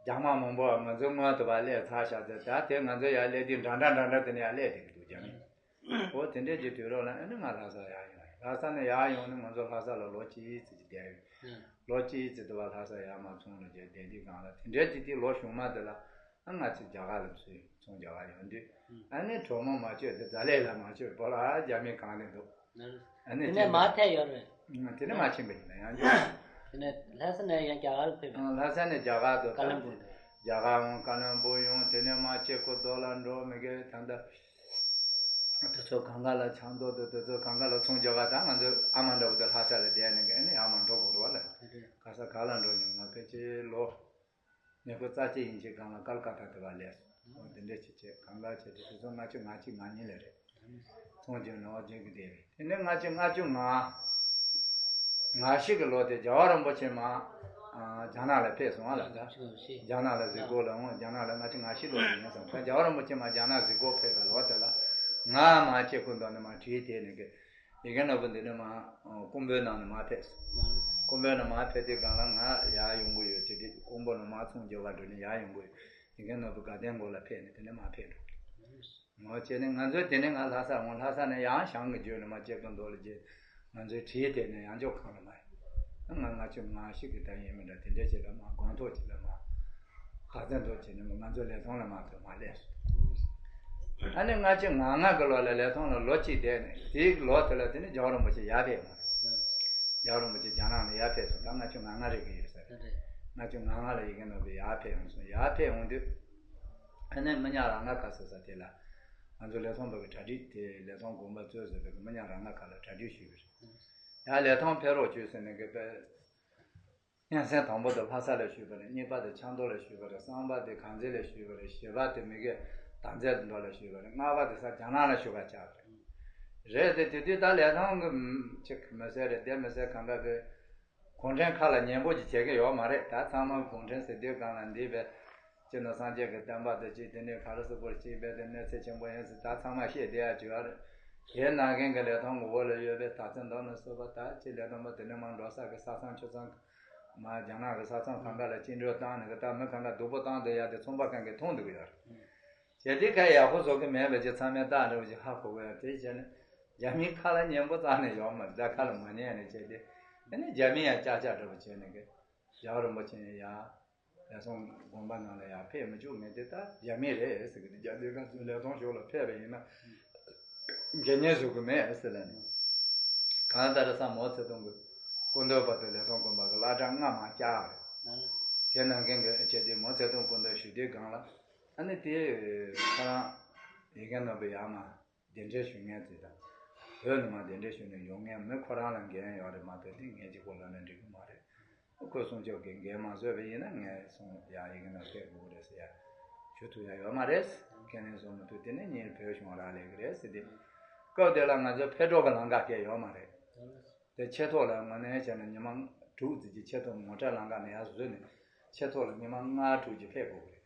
དམར་མང་པོ་ང་ཚོ་སྔོན་དུ་བ་སླེབས་ཚར་ཤག་ཟེར་ད་དེ་ང་ཚོ་ཡར་སླེབས་དུས་འདྲ་འདྲ་འདྲ་འདྲ་དེ་ནས་ཡར་སླེབས་དེ་གི་འདུག་རྒྱ་མི། འོ་དེ་འདྲས་ཀྱི་དུས་རབས་ལ་ཨ་ནི་ང་ལྷ་ས་ཡར་ཡོང་ཡིན། ལྷ་ས་ནས་ཡར་ཡོང་ནས་ང་ཚོ་ལྷ་ས་ལ་ལོ་གཅིག་ཙམ་ཅིག་བསྡད་ཡོད། ལོ་གཅིག་ཙམ་དུ་བ་ལྷ་ས་ཡར་མར་ཚོང་ལ་བསྡད་དུས་གང་ལ་དེ་འདྲས་ཀྱི་དེ་ལོ་གཞུག་མ་དེ་ལ། ང་ཚོ་རྒྱ་གར་ལ་ཚུར་ཚོང་རྒྱག་ག་ཡོང་དུས། ཨ་ནི་གྲོ་མོ་མ་བཅོས་ཏེ་རྫ་ལས་ལ་མ་བཅོས་པོ་ལ་རྒྱ་མི་གང་ནས་འདུག་ཨ་ནི་དེ་ནས་མ་ཐད་ཡོད་རེད། དེ་ནས་མ་ཕྱིན་པ་ཡིན་ན་ཡང་འཇོག་དེ་ནས་ལྷ་ས་ནས་ཡང་རྒྱ་གར་ཕེབས། ལྷ་ས་ནས་རྒྱ་གར་དུ་ཀ་ལོན་སྦུག་རྒྱ་གར་འོང་ཀ་ལོན་སྦུག་ཡོང་དེ་ནས་མ་ཅེ་ཀོ་རྡོ་ལ་འགྲོ་མི་དགེ་ད་ལྟ། དེ་ཚོ་གང་ག་ལ་ཆང་རྡོ་དེ་དེ་ཚོ་གང་ག་ལ་ཚོང་རྒྱག་ག་ད་ང་ཚོ་ཨ་མ་འདྲ་བོ་དེ་ལྷ་ས་ལ་བསྡད་ནས་ཨ་ནི་ཡར་མ་འགྲོ་དགོས་རེད་བ་ལ། ག་ས་ག་ལ་འགྲོ་མྱོང་ང་ཕལ་ཆེར་ལོ། ཉི་ཤུ་རྩ་གཅིག་ཡིན་གྱི་སྒང་ལ་ཀལ་ཀ་ཏ་དེ་བ་སླེབས་སོང་། འོ་དེ་འདྲ་ཅིག་བྱས་གང་ལ་བྱས་ཏེ་དེ་ཚོ་ལྔ་བཅུ་ང་གཅིག་ང་གཉིས་ལ་རེད། ཚོང་རྒྱག་ནོར་རྒྱག་གི་བསྡད་རེད། དེ་ནས་ལྔ་བཅུ་ལྔ་བཅུ་ང་ང་བཞི་གི་ལོ་དེ་རྒྱལ་བ་རིན་པོ་ཆེ་མ་རྒྱ་ནག་ལ་ཕེབས་སོང་ཨ་ལ། རྒྱ་ནག་ལ་གཟིགས་སྐོར་ལ་འོང་། རྒྱ་ནག་ལ་ལྔ་བཅུ་ང་བཞི་ལོ་དེ་ཡིན་སོང་། ད་རྒྱལ་བ་རིན་པོ་ཆེ་མ་རྒྱ་ནག་གཟིགས་སྐོར་ཕེབས་པའི་ལོ་དེ་ལ་ང་མ་ཅེ་ཀོ་རྡོ་ནས་མ་བྲིས་དེ་ནས་གི་ཡི་གེ་ནོར་བུ་འདི་ནས་མ་ཀོང་པོའི་ནང་ནས་མ་ཕེབས། ཀོང་པོའི་ནང་མ་ཕེབས་དུས་སྒང་ལ་ང་ཡར་ཡོང་གི་ཡོད་དེ་དུས་ཀོང་པོ་ནས་མ་ཚོང་རྒྱག་ག་འགྲོ་ནས་ཡར་ཡོང་གི་ཡོད། ཡི་གེ་ནོར་བུ་དགའ་ལྡན་དགོན་ལ་ཕེབས་ནས་དེ་ནས་མ་ཕེབས་འགྲོ། ངོ་བྱས་ནས་ང་ཚོས་དེ་ནས་ང་ལྷ་ས་འོང་། ལྷ་ས་ནས་ཡང་ཞང་གི་བརྒྱུད་ནས་མ་ཅེ་ཀོ་རྡོ་ལ་རྗེས་ང་ཚོའི་བྲིས་དེ་ནས་ཡང་འཇོག་ཁང་ལ་མ་ཡོང་། ང་ལྔ་བཅུ་ང་བཞི་གི་ད་ཡིན་མིན་འདྲ་དེ་འདྲ་ཅིག་ལ་མ་དགོང་ཐོག་ཅིག་ལ་མ་ཁ་ཚན་ཐོག་ཅིག་ནས་ང་ཚོ་ལས་ཐོང་ལ་མ་ཐོན་མ་སླེབས་སོང་། ཨ་ནི་ལྔ་བཅུ་ང་ལྔ་གི་ལོ་ལ་ལས་ཐོང་ལ་ལོ་གཅིག་བསྡད་ནས་དེའི་ལོ་དེ་ལ་དེ་ནི་རྒྱལ་བ་རིན་པོ་ཆེ་ཡར་ཕེབས་ཡོང་། རྒྱལ་བ་རིན་པོ་ཆེ་རྒྱ་ནག་ནས་ཡར་ཕེབས་སོང་། ད་ལྔ་བཅུ་ང་ལྔ་རེ་གི་ཡོད་ས་རེད། ལྔ་བཅུ་ང་ལྔ་ལ་ཡི་གེ་ནོར་བུ་ཡར་ཕེབས་ཡོང་སོང་། ཡར་ཕེབས་ཡོང་དུས། ཨ་ནི་མི་ཉག་རང་ང་ཁ་ཟེར་ས་དེ་ལ། ང་ཚོ་ལས་ཐོང་པ་གི་གྲ་སྒྲིག་དེ་ལས་ཐོང་དགོན་པ་གཙོས་བཟོས་པའི་མི་ཉག་རང་ང་ཁ་ལ་གྲ་སྒྲིག་ཞུས་པ་རེད། ཡང་ལས་ཐོང་ཕེབས་རོགས་བྱོས་ཟེར་ནས་གི་པའི། སྙན་སེང་དང་པོ་དེ་ལྷ་ས་ལ་ཞུས་པ་རེད། གཉིས་པ་དེ་ཆབ་མདོ་ལ་ཞུས་པ་རེད། གསུམ་པ་དེ་དཀར་མཛེས་ལ་ཞུས་པ་རེད། བཞི་པ་དེ་མི་དགེ་དར་རྩེ་མདོ་ལ་ཞུས་པ་རེད། ལྔ་པ་དེ་ས་རྒྱ་ནག་ལ་ཞུ་ག་བཅར་བ་རེད། རེད་དེ། དེ་དུས་ད་ལས་ཐོག་གི་ཅིག་མི་སེར་རེད་དེ། མི་སེར་གང་ག་དེ་གུང་ཁྲན་ཁ་ལ་ཉན་པོ་ཅིག་བྱེད་ཀྱི་ཡོད་མ་རེད། ད་ཚང་མ་གུང་ཁྲན་ཟེར་དུས་སྒང་ལ་འདི་བས་སྤྱི་ནོར་སངས་རྒྱས་ཀྱི་བསྟན་པ་དེ་ཅིག་དེ་ནས་ག་རེ་ཟེར་དགོས་རེད། ཅིག་བས་དེ་གནོད་འཚེ་ཆེན་པོ་ཡིན་ཟེར་ད་ཚང་མ་ཤེས་བསྡད་ཡ་ཅིག་ཡོད་རེད། དེ་ནང་བཞིན་གྱི་ལས་ཐོག་གི་འོག་ལ་ཡོད་པའི་དར་ཚོན་མདོག་ནས་བཟོས་པ་ད་ཅིག་ལས་ཐོག་མ་དེ་ནས་མར་འགྲོ་ས་གི་ས་མཚམས་ཆུ་མཚམས། མར་རྒྱ་ནག་གི་ས་མཚམས་གང་ག་ལ་བཅིངས་འགྲོལ་བཏང་ནས་གི་ད་མི་གང་ག་སྡུག་པོ་བཏང་བསྡད་ཡ་དེ་ཚོང་པ་གང་གིས་མཐོང་བསྡད་ཀྱི་ཡོད་རེད། གལ་ཏེ་ཁ་ཡག་པོ་བཟོ་གི་མེད་པ་ཅིག་ཚང་མས་ལྟ་འདྲ་བོ་ཅིག་ཧ་གོ་གི་ཡོད། དེ་བྱས་ནས་རྒྱ་མིའི་ཁ་ལ་ཉན་པོ་རྩ་ནས་ཡོད་མ་རེད། ད་ཁ་ལ་མ་ཉན་ནས་བྱས་ཏེ། དེ་ནས་རྒྱ་མི་ཡང་ཅག་ཅག་འདྲ་བོ་བྱས་ནས་གི་རྒྱལ་བ་རིན་པོ་ཆེ་ཡང་ལས་ཚོང་དགོན་པ་ནང་ལ་ཡང་ཕེབས་མི་བཅུག་མེད་དེ། ད་རྒྱ་མི་རེད་ཟེར་གི་འདུག་རྒྱ་མི་ག་ཚོད་ལས་ཐོག་ཞོག་ལ་ཕེབས་པ་ཡིན་ན་དགེ་བསྙེན་བཟོ་གི་མེད་ཟེར་ལ་ནི། གང་ལྟར་ས་མའོ་ཙེ་ཏུང་གི་སྐུ་མདུན་བར་དུ་ལས་ཐོག་དགོན་པ་གི་བླ་བྲང་ལྔ་མ་བཅག་རེད། དེ་ནང་བཞིན་གི་བྱས་ཏེ་མའོ་ཙེ་ཏུང་སྐུ་མདུན་བཞུགས་དུས་སྒང་ལ་ཨ་ནི་དེ་ཁོ་རང་ཡི་གེ་ནོར་བུ་ཡར་མར་གདན་འདྲེན་ཞུ་མཁན་ཚོ་དང་། བོད་ནས་མར་གདན་འདྲེན་ཞུ་ནས་ཡོང་མཁན་མི་ཁོ་རང་ལ་འགན་ཡོད་རེད་མ་གཏོགས་དེ་ངས་གཅིག་པོ་ལབ་ན་འགྲིག་གི་མ་རེད། ཁོས་སྲུང་སྐྱོབ་ཀྱི་འགན་མ་བཟོས་པ་ཡིན་ན་ངས་སོང་ཡ་ཡི་གེ་ནོར་བུ་སྤྲད་དགོས་རེད་ཟེར་ཡ་ཞུ་ཐུབ་ཡ་ཡོད་མ་རེད། ཁས་ལེན་བཟོ་མི་ཐུབ། དེ་ནས་ངས་བོད་གཞུང་རག་ལས་ཀྱི་རེད་ཟེར་ཏེ། སྐབས་དེ་ལ་ང་ཚོ་ཕེབས་འགྲོ་གི་ལམ་ཁ་གང་ཡང་ཡོད་མ་རེད། དེ་ཆེས་ཐོག་ལ་དངོས་གནས་བྱས་ན་ཉི་མ་དྲུག་ཙམ་གྱི་ཆེས་ཐོག་མོ་ཊ་ལམ་ཁ་ནས་ཡར་བཟོས་ནས་ཆེས་ཐོག་ལ་ཉི་མ་ལྔ་དྲུག་ཅིག་ཕེབས་དགོས་ཀྱི་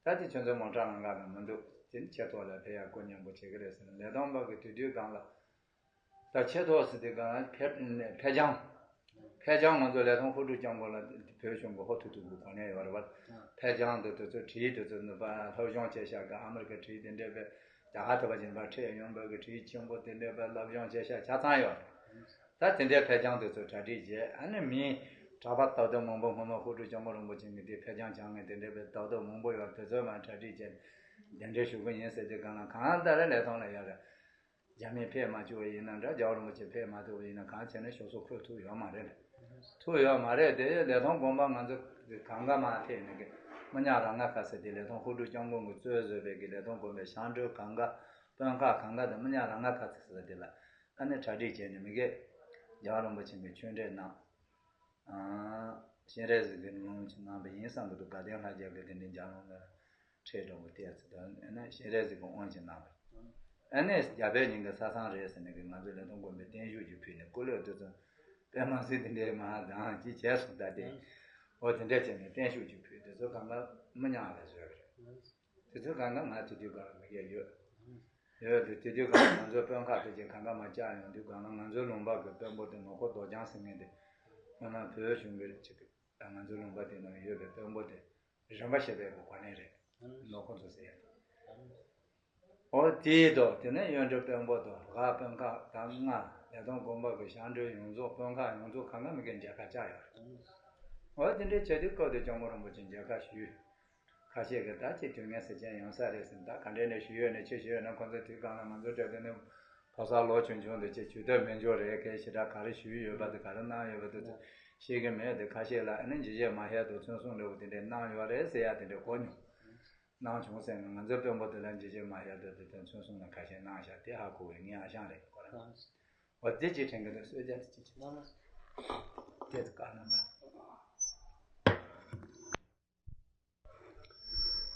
རེད། ད་དེ་ཁྱོད་ཚོའི་མོ་ཊ་ལམ་ཁ་ལ་མི་འདུག་དེ་ནི་ཆེས་ཐོག་ལ་ཕེབས་ཡ་ཀོ་མཉམ་པོ་བྱེད་ཀྱི་རེད་ཟེར་ནས་ལས་ཐོག་པ་གི་དུས་དུས་སྒང་ལ། ད་ཆེས་ཐོག་ཟེར་དུས་སྒང་ལ་ཕེབས་ཕེབས་རྐྱང་། ཕེབས་རྐྱང་ང་ཚོ་ལས་ཐོག་ཧུ་ཀྲུའུ་སྐྱབས་མགོན་ལ་བོད་གཞུང་གི་ཧོ་ཐུག་ཐུག་གི་གོ་གནས་ཡོད་རེད་བ། ཕེབས་རྐྱང་དུ་དེ་ཚོ་བྲིས། དེ་ཚོ་ནུབ་པ་སློབ་སྦྱོང་བྱས་ཤག་གི་ཨ་མི་རི་ཀ་བྲིས་དེ་འདྲས་པའི་རྒྱ་གར་དུ་བ་ཅིན་པ་ཁྲིད་ཡོང་བོད་ཀྱི་བྲིས་ཆེན་པོ་དེ་འདྲས་པའི་སློབ་སྦྱོང་བྱས་ཤག་ཆ་ཚང་ཡོད་རེད། ད་དེ་འདྲའི་ཕེབས་རྐྱང་དེ་ཚོ་གྲ་སྒྲིག་བྱས། ཨ་ནི་མི་གྲྭ་པ་དོ་བདག་མང་པོ་སྔོན་མ་ཧུ་ཀྲུའུ་སྐྱབས་མགོན་རིན་པོ་ཆེ་གི་དེ་ཕེབས་རྐྱང་བྱ་ངེས་དེ་འདྲའི་བའི་དོ་བདག་མང་པོ་ཡོད། དེ་ཚོས་མར་གྲ་སྒྲིག་བྱས་གདན་འདྲེན་ཞུ་གི་ཡིན་ཟེར་དུས་སྒང་ལ་གང་ལྟར་ལས་ཐོག་ལ་ཡོད་རེད། རྒྱ་མི་ཕེབས་མ་བཅུག་པ་ཡིན་ན་འདྲ། རྒྱལ་བ་རིན་པོ་ཆེ་ཕེབས་མ་ཐུབ་པ་ཡིན་ན་གང་བྱས་ན་ཞོགས་སུ་འཁོད་ཐུབ་ཡོད་མ་རེད། ཐུབ་ཡོད་མ་རེད། དེ་ལས་ཐོག་དགོན་པ་ང་ཚོ་གང་ག་མ་ཐེག་ནས་གི་མི་ཉག་རང་ང་ཁ་ཟེར་དེ་ལས་ཐོག་ཧུ་ཀྲུའུ་སྐྱབས་མགོན་གྱིས་གཙོས་བཟོས་པའི་གི་ལས་ཐོག་དགོན་པའི་ཞང་བྲོ་གང་ག་དཔོན་ཁག་གང་ག་དང་མི་ཉག་རང་ང་ཁ་ཟེར་དེ་ལ་ཨ་ནི་གྲ་སྒྲིག་བྱས་ནས་མི་གི་རྒྱལ་བ་རིན་པོ་ཆེ་གི་ཆོས་འབྲེལ་གནང་། ཨང་། སྤྱན་རས་གཟིགས་ཀྱི་ལུང་ཅིག་གནང་བ་ཡིན་བསམ་གྱི་འདུག་དགའ་ལྡན་ལྷ་རྒྱལ་གྱི་དེ་འདྲའི་ལྗགས་ལུང་ལ་ཁྲིད་འགྲོ་བ་དེ་ཚོ་དང་ཨ་ནི་སྤྱན་རས་གཟིགས་ཀྱི་དབང་ཅིག་གནང་བ། ཨ་ནི་རྒྱ་བོད་གཉིས་ཀྱི་ས་མཚམས་རེད་ཟེར་ནས་ཀྱི་ང་ཚོ་ལས་ཐོག་དགོན་པའི་བརྟན་བཞུགས་ཅིག་ཕུལ་ནས་སྐུ་ལས་དེ་ཚོ་དཔེ་མ་སྲིད་དེ་འདྲའི་མ་དང་ཅི་བྱས་སོང་། ད་དེ་འོ་དེ་འདྲ་བྱས་ནས་བརྟན་བཞུགས་ཅིག་ཕུལ། དེ་ཚོ་གང་ག་མི་ཉག་ལ་བཟོས་པ་རེད། དེ་ཚོའི་སྒང་ལ་ང་དེ་དུས་སྒང་ལ་མི་སྐད་ཡོད། ཡོད་དེ་དེ་དུས་སྒང་ལ་ང་ཚོའི་དཔོན་ཁག་དེ་ཅིག་གང་ག་མ་བཅར་ཡོང་དུས་སྒང་ལ་ང་ཚོའི་ལུང་པ་གི་དཔོན་པོ་དེ་ནོར་ཁོ་རྡོ་རྐྱང་ཟེར་མཁན་དེ་སྔོན་མ་བོད་གཞུང་གི་ཅིག་ང་ཚོའི་ལུང་པ་དེ་ནང་ཡོད་པའི་དཔོན་པོ་དེ་རིམ་པ་བཞི་པའི་གི་གོ་གནས་རེད། ནོར་ཁོ་ཚོ་ཟེར་ཡ་དེ། འོ་དེའི་ཐོག་དེ་ནས་གཡོན་གྲུ་དཔོན་པོ་དང་ལྷག་དཔོན་ཁག་དང་ལྔ་ལས་ཐོག་དགོན་པ་གི་ཞང་བྲོ་ཡོངས་རྫོགས་དཔོན་ཁག་ཡོངས་རྫོགས་གང་ག་མི་སྐད་མཇལ་ཁ་བཅར་ཡོད་རེད། འོ་དེ་འདྲའི་བྱས་དུས་སྐབས་དེ་སྐྱབས་མགོན་རིན་པོ་ཆེ་མཇལ་ཁ་ཞུས། ཁ་ཤས་ཀྱིས་ད་ཅིག་དུས་ངན་ཟེར་མཁན་ཡོང་ས་རེད་ཟེར། ད་ག་འདྲས་ནས་ཞུས་ཡོད་ནས་ཅི་ཞུས་ཡོད་ན་ཁོང་ཚོ་དུས་སྒང་ལ་ང་ཚོ་འདྲ་དེ་ནས་ཕོ་གསར་ལོ་ཆུང་ཆུང་དེ་ཅིག་ཇུས་གཏོགས་མེད་འཇོག་རེད། གལ་ཞེ་དྲག་ག་རེ་ཞུས་ཡོད་པ་དེ་ག་རེ་གནང་ཡོད་པ་དེ་ཚོ་ཤེས་ཀྱི་མེད་དེ། ཁ་ཤས་ལ་ཨ་ནི་འཇིགས་བྱེད་མ་ཧེ་དོ་ཚོན་སྲུང་འདྲ་བོ་དེ་འདྲས་གནང་ཡོད་རེད་ཟེར་ཡ་དེ་འདྲས་གོ་མྱོང་། གནང་བྱུང་ཟེར་ན་ང་ཚོའི་དཔོན་པོ་དེ་ལ་འཇིགས་བྱེད་མ་ཧེ་དོ་དེ་དོན་ཚོན་སྲུང་ལ་ཁ་ཤས་གནང་བཞག་དེ་ཧ་གོ་བའི་ངའི་ཨ་ཞང་རེད་ཁོ་རང་། འོ་དེ་ཅིག་དྲན་གྱི་འདུག་གསོལ་ཇ་དེ་ཅིག་ཅིག་དེ་ཚོ་བཀའ་གནང་དང་།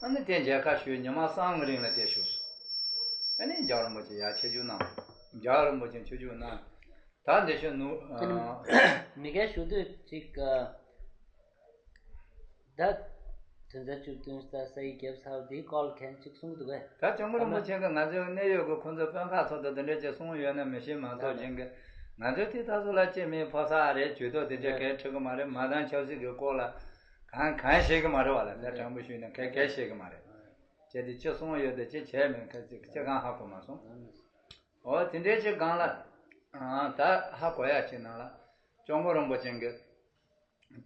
ཨ་ནི་དེ་མཇལ་ཁ་ཞུས་ཉི་མ་གསུམ་གྱི་རིང་ལ་དེ་བཞུགས། ཨ་ནི་རྒྱལ་བ་རིན་པོ་ཆེ་ཡར་ཆིབས་བསྒྱུར་གནང་། རྒྱལ་བ་རིན་པོ་ཆེ་ཆིབས་བསྒྱུར་གནང་། ད་འདི་ཤོད་ནུ། དེ་ནི་མི་སྐད་ཞུ་དུས་ཅིག་ད་དོན་ཚན་བཅུ་བདུན་ལྟར་ས་ཡི་རྒྱབ་ཚར་དེའི་སྐོར་ལ་གན་ཅིག་གསུང་གི་འདུག་གས། ད་སྐྱབས་མགོན་རིན་པོ་ཆེ་གིས་ང་ཚོའི་གནད་ཡོད་ཀྱི་ཁོང་ཚོའི་དཔོན་ཁག་ཚོ་དང་དེ་འདྲ་ཅིག་གསུངས་ཡོད་ན་མི་ཤེས་མ་གཏོགས་ཅན་གྱི་ང་ཚོའི་དེ་ད་ཚོ་ལ་ཅི་མིན་ཕོ་གསར་རེད། ཇུས་གཏོགས་དེ་འདྲ་གས་ཁྲིད་གི་མ་རེད། མ་དང་ཆབ་སྲིད་ཀྱི་སྐོར་ལ་གང་གང་ཤེས་གི་མ་རེད་བ་ལ། ད་དྲང་པོ་ཞུས་ན་གས་གས་ཤེས་གི་མ་རེད། ཅེས་དེ་ཅི་གསུངས་ཡོད་དེ་ཅི་བྱས་མིན་ཁ་ཅིག་ཅི་གང་ཧ་གོ་མ་སོང་། འོ་དེ་འདྲའི་ཅིག་སྒང་ལ་ད་ཧ་གོ་ཡ་ཅིག་ནང་ལ་སྐྱབས་མགོན་རིན་པོ་ཆེ་གིས་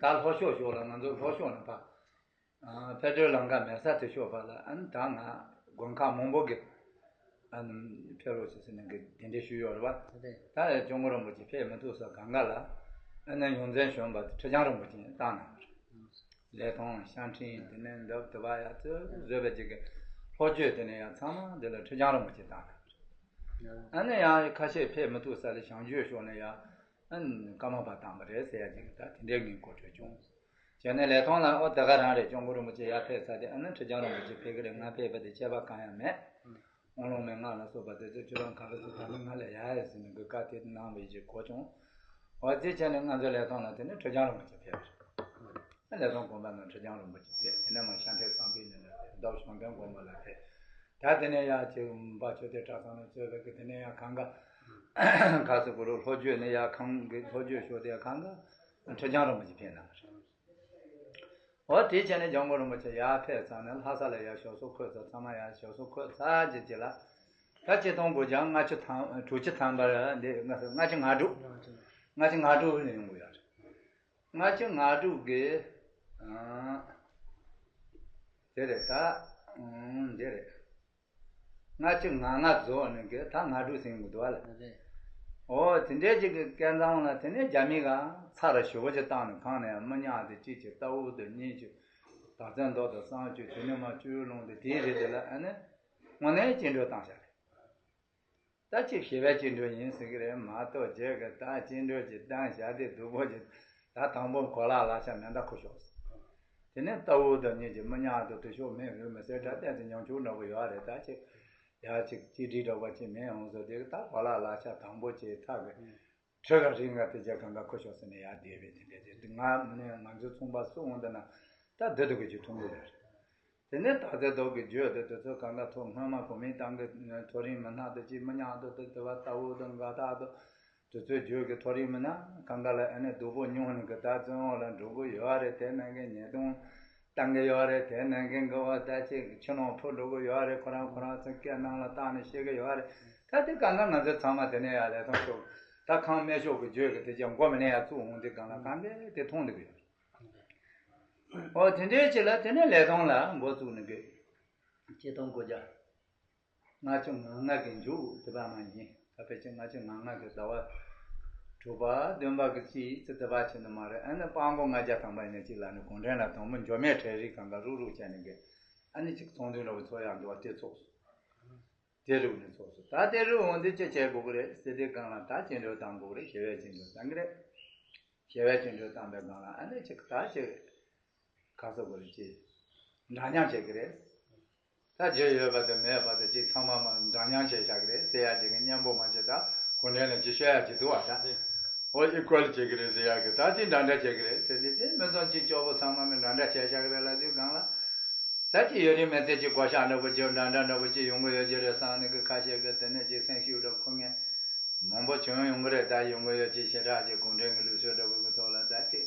ད་ལྷོ་ཕྱོགས་ཕྱོགས་ལ་ང་ཚོ་ལྷོ་ཕྱོགས་ནས་ཕ། ཕེབས་འགྲོའི་ལམ་ཁ་མེད་ས་དེ་ཕྱོགས་པ་ལ་ཨ་ནི་ད་ང་དགོན་ཁག་མང་པོ་གི་ཨ་ནི་ཕེབས་རོགས་ཞེས་ཟེར་ནས་གི་གདན་འདྲེན་ཞུས་ཡོད་རེད་བ། རེད། ད་ཡང་སྐྱབས་མགོན་རིན་པོ་ཆེ་ཕེབས་མི་ཐུབ་ས་གང་ག་ལ་ཨ་ནི་ཡོངས་འཛིན་གཞོན་པ་ཁྲི་བྱང་རིན་པོ་ཆེ་བཏང་གནང་བ་རེད། ལས་ཐོག་ཤང་ཁྲིན་དེ་ནས་འདབས་དེ་བ་ཡ་ཚོས་བཟོས་པའི་ཅིག་གི་ལྷོ་བརྒྱུད་དེ་ནས་ཡང་ཚང་མ་འདི་ལ་ཁྲི་བྱང་རིན་པོ་ཆེ་བཏང་གནང་བ་རེད། ཨ་ནི་ཡང་ཁ་ཤས་ཕེབས་མི་ཐུབ་ས་ལ་བྱང་བརྒྱུད་ཕྱོགས་ནས་ཡང་ཨ་ནི་ཀརྨ་པ་བཏང་བ་རེད་ཟེར་ཡ་ཅིག་ད་དེ་འདྲའི་ངས་གོ་འཕྲོད་བྱུང་། བྱས་ནས་ལས་ཐོག་ལ་ཨོ་དེ་ག་རང་རེད། སྐྱབས་མགོན་རིན་པོ་ཆེ་ཡར་ཕེབས་ཚར་དེ་ཨ་ནི་ཁྲི་བྱང་རིན་པོ་ཆེ་ཕེབས་ཀྱི་རེད། ང་ཕེབས་པ་དེ་ཁྱད་པར་གང་ཡང་མེད། དབང་ལུང་མན་ངག་ལ་སོགས་པ་དེ་ཚོ་ཁྱོད་རང་ག་རེ་ཟེར་ད་ནི་ང་ལ་ཡ་ཡ་ཟེར་ནས་གི་བཀའ་དེ་གནང་བའི་གཞི་གོ་བྱུང་། འོ་དེ་བྱས་ནས་ང་ཚོའི་ལས་ཐོག་ལ་དེ་ནས་ཁྲི་བྱང་རིན་པོ་ཆེ་ཕེབས་རེད། ལས་ཐོག་དགོན་པ་ནང་ཁྲི་བྱང་རིན་པོ་ཆེ་ཕེབས། དེ་ནས་མར་ཤར་འཕྲིན་བསམ་འཕེལ་གླིང་ལ་ཕེབས། མདོ་བྱང་ཐང་དགོན་པ་ལ་ཕེབས། ད་དེ་ནས་ཡར་ཅིག་འབའ་ཆོས་སྡེ་གྲྭ་ཚང་ནས་གཙོས་པའི་གི་དེ་ནས་ཡར་གང་ག་ག་སུ་གུ་རུ་ལྷོ་རྒྱུད་ནས་ཡར་གང་གི་ལྷོ་རྒྱུད་ཕྱོགས་དེ་གང་ག་ཁྲི་བྱང་རིན་པོ་ཆེ་ཕེབས་གནང་བ་རེད། འོ་དེ་བྱས་ནས་འཇམ་མགོན་རིན་པོ་ཆེ་ཡར་ཕེབས་ཚར་ནས་ལྷ་ས་ལ་ཡར་ཞབས་སོར་འཁོད་ཚར། ཚང་མ་ཡར་ཞབས་སོར་འཁོད་ཚར་རྗེས་ཀྱི་ལ། ད་ཆིག་སྟོང་དགུ་བརྒྱ་ལྔ་བཅུ་ཐམ་དྲུག་ཅུ་ཐམ་པར་འདི་ལྔ་བཅུ་ང་དྲུག་ལྔ་བཅུ་ང་དྲུག་ལ་ཡོང་གི་ཡོད་རེད། ལྔ་བཅུ་ང་དྲུག་གི་ཨང་། དེ་རེད་ད། ཨང་། འདི་རེད། ལྔ་བཅུ་ང་ལྔ་རྫོགས་ནས་གི་ད་ང་དྲུག་ཟིན་གི་འདུག་བ་ལ། རེད། འོ་དེ་འདྲའི་ཅིག་གི་སྐལ་བཟང་ལ་དེ་ནས་རྒྱ་མི་ག་ཚ་ར་ཞུ་བ་ཅིག་བཏང་ནས་གང་ནས་མི་ཉག་དེ་གཅིག་གི་ལྟ་བུ་དེ་གཉིས་ཀྱི་དག་ཚན་མདོ་དང་གསང་སྤྱོད་དེ་ནས་མ་བཅུ་ལོང་དེ་དེའི་རེད་དེ་ལ་ཨ་ནི་དངོས་གནས་སྐྱིད་འགྲོ་བཏང་བཞག་རེད། ད་ཅིག་ཞི་བའི་སྐྱིད་འགྲོ་ཡིན་ཟེར་གི་རེད་མ་གཏོགས་རྗེས་གི་ད་སྐྱིད་འགྲོ་ཅིག་བཏང་བཞག་དེ་སྡུག་པོ་ཅིག་ད་དང་པོ་གོ་ལ་ལག་ཆ་མེ་མདའ་ཁུར་ཤོག་དེ་ནས་ལྟ་བུ་དང་གཉིས་ཀྱི་མི་ཉག་དང་དུ་ཤོག་མེད་འོས་མི་སེར་དྲ་བསྟན་དུ་ཉམ་ཆུང་འདྲ་པོ་ཡོད་རེད། ད་ཅིག་ཡ་ཅིག་ཅིག་སྒྲིག་འདྲ་པོ་ཅིག་མེད་འོང་ཟེར་དེ་གི་ད་གོ་ལ་ལག་ཆ་དང་པོ་ཅིག་ཐག་གི་ཁྲི་ག་རིང་ག་དེ་རྗེས་གང་ག་ཁུར་ཤོག་ཟེར་ནས་ཡར་བསྡད་པའི་དེ་འདྲ་ཅིག་ང་མི་ནས་ང་ཚོའི་ཚོང་པ་སུ་འོང་དེ་ན་ད་འདི་འདུག་གི་ཅིག་མཐོང་གི་རེད། དེ་ནས་ད་ལྟའི་ཐོག་གི་བརྗོད་དེ་དེ་ཚོ་གང་ག་ཐོག་སྔོན་མ་གོ་མིན་ཏང་གི་མཐོ་རིམ་མི་སྣ་དེ་ཅིག་མི་ཉག་དེ་དེ་དེ་བ་ལྟ་བུ་དང་འགའ་དག་དེ་དེ་ཚོའི་བརྗོད་ཀྱི་མཐོ་རིམ་མི་སྣ་གང་ག་ལ་ཨ་ནི་སྡུག་པོ་མྱོང་ནས་གི་ད་བཙོན་འོག་ལ་འགྲོ་གི་ཡོད་རེད། དེ་ནང་གི་ཉེས་རྡུང་བཏང་གི་ཡོད་རེད། དེ་ནང་གི་འགའ་བ་ད་ཅིག་ཕྱི་ནང་འཕུར་འགྲོ་གི་ཡོད་རེད། ཁོ་རང་ཁོ་རང་ཚོ་སྐད་ནང་ལ་བཏང་ནས་བཤད་གི་ཡོད་རེད། ད་དེ་གང་ག་ང་ཚོ་ཚང་མ་དེ་ནས་ཡར་ལས་ཐོག་ཤོག་ད་ཁང་སྨད་ཤོག་གི་བརྗོད་ཀྱི་དེ་ཅིག་མགོ་མི་ནས་ཡར་བཙུགས་འོང་དེ་གང་ལ་གང་གས་དེ་མཐོང་འདུག་གི་ཡོད་རེད། ཨོ་དེ་འདྲའི་ཆེད་ལ་དེ་ནས་ལས་དོན་ལ་འགོ་བཙུགས་ནས་གི་ཆིག་སྟོང་དགུ་བརྒྱ་ལྔ་བཅུ་ང་ལྔ་གི་མཇུག་དེ་བ་མ་ཡིན། ད་ཕལ་ཆེར་ལྔ་བཅུ་ང་ལྔ་གི་ཟླ་བ་དྲུག་པ་བདུན་པ་གི་ཅིག་ཙི་དེ་བ་ཆེ་ནི་མ་རེད། ཨ་ནི་སྤྲང་པོ་ལྔ་བརྒྱ་ཐམ་པ་ཡིན་ན་གཅིག་ལ་ནི་གུང་ཁྲན་ལ་དང་པོ་འཇོ་མེད་གྲལ་རིམ་གང་ག་རུག་རུག་བྱས་ནས་གི་ཨ་ནི་ཅིག་ཚོགས་འདུ་འདྲ་བོ་ཚོགས་ཡག་འདུག་བ་དེ་ཚོགས་སོང་། དེ་རུ་ནི་ཚོགས་སུ་ད་དེ་རུ་འོང་དུས་ཅི་བྱེད་དགོས་ཀྱི་རེད་ཟེར་དུས་གང་ལ་ད་བཅིངས་འགྲོལ་བཏང་དགོས་ཀྱི་རེད། ཞི་བའི་བཅིངས་འགྲོལ་བཏང་གི་རེད། ཞི་བའི་བཅིངས་འགྲོལ་བཏང་པའི་སྒང་ལ་ཨ་ནི་ཅིག་ད་ཅིག་ག་ཚོད་དགོས་རེད་ཅིག་འདྲ་མཉམ་བྱེད་ཀྱི་རེད། ད་རྒྱུ་ཡོད་པ་དང་མེད་པ་དང་ཅིག་ཚང་མ་མ་འདྲ་མཉམ་བྱས་བཞག་གི་རེད་ཟེར་ཡག་ཅིག་གི་མཉམ་པོ་མ་བྱེད་ད་གུང་ཁྲན་ལ་ཅིག་ཤོད་ཡག་ཅིག་འདུག་བ་ད། འོ་ཨི་ཀུལ་བྱེད་ཀྱི་རེད་ཟེར་ཡག་གི་ད་དེ་འདྲ་འདྲ་བྱེད་ཀྱི་རེད་ཟེར་དུས་དེ་མི་ཚང་གཅིག་སྐྱོ་པོ་ཚང་མ་མི་འདྲ་འདྲ་བྱས་བཞག་གི་རེད་ལབ་དུས་སྒང་ལ། ད་ཅི་ཡོད་རིགས་མེད་ཚད་ཅིག་བགོ་བཤའ་འདྲ་པོ་ཅིག་འདྲ་འདྲ་འདྲ་པོ་ཅིག་ཡོང་གི་ཡོད་ཀྱི་རེད་བསམ་ནས་གི་ཁ་ཤས་ཀྱི་དེ་ནས་ཅིག་སེམས་ཤུགས་འདྲ་པོ་འཁོར་མཁན་མང་པོ་བྱུང་ཡོང་གི་རེད། ད་ཡོང་གི་ཡོད་ཅིག་ཞེ་དྲག་ཅིག་གུང་ཁྲན་གྱི་ལུགས་སྲོལ་འདྲ་པོ་གི་ཐོག་ལ་ད་ཅིག་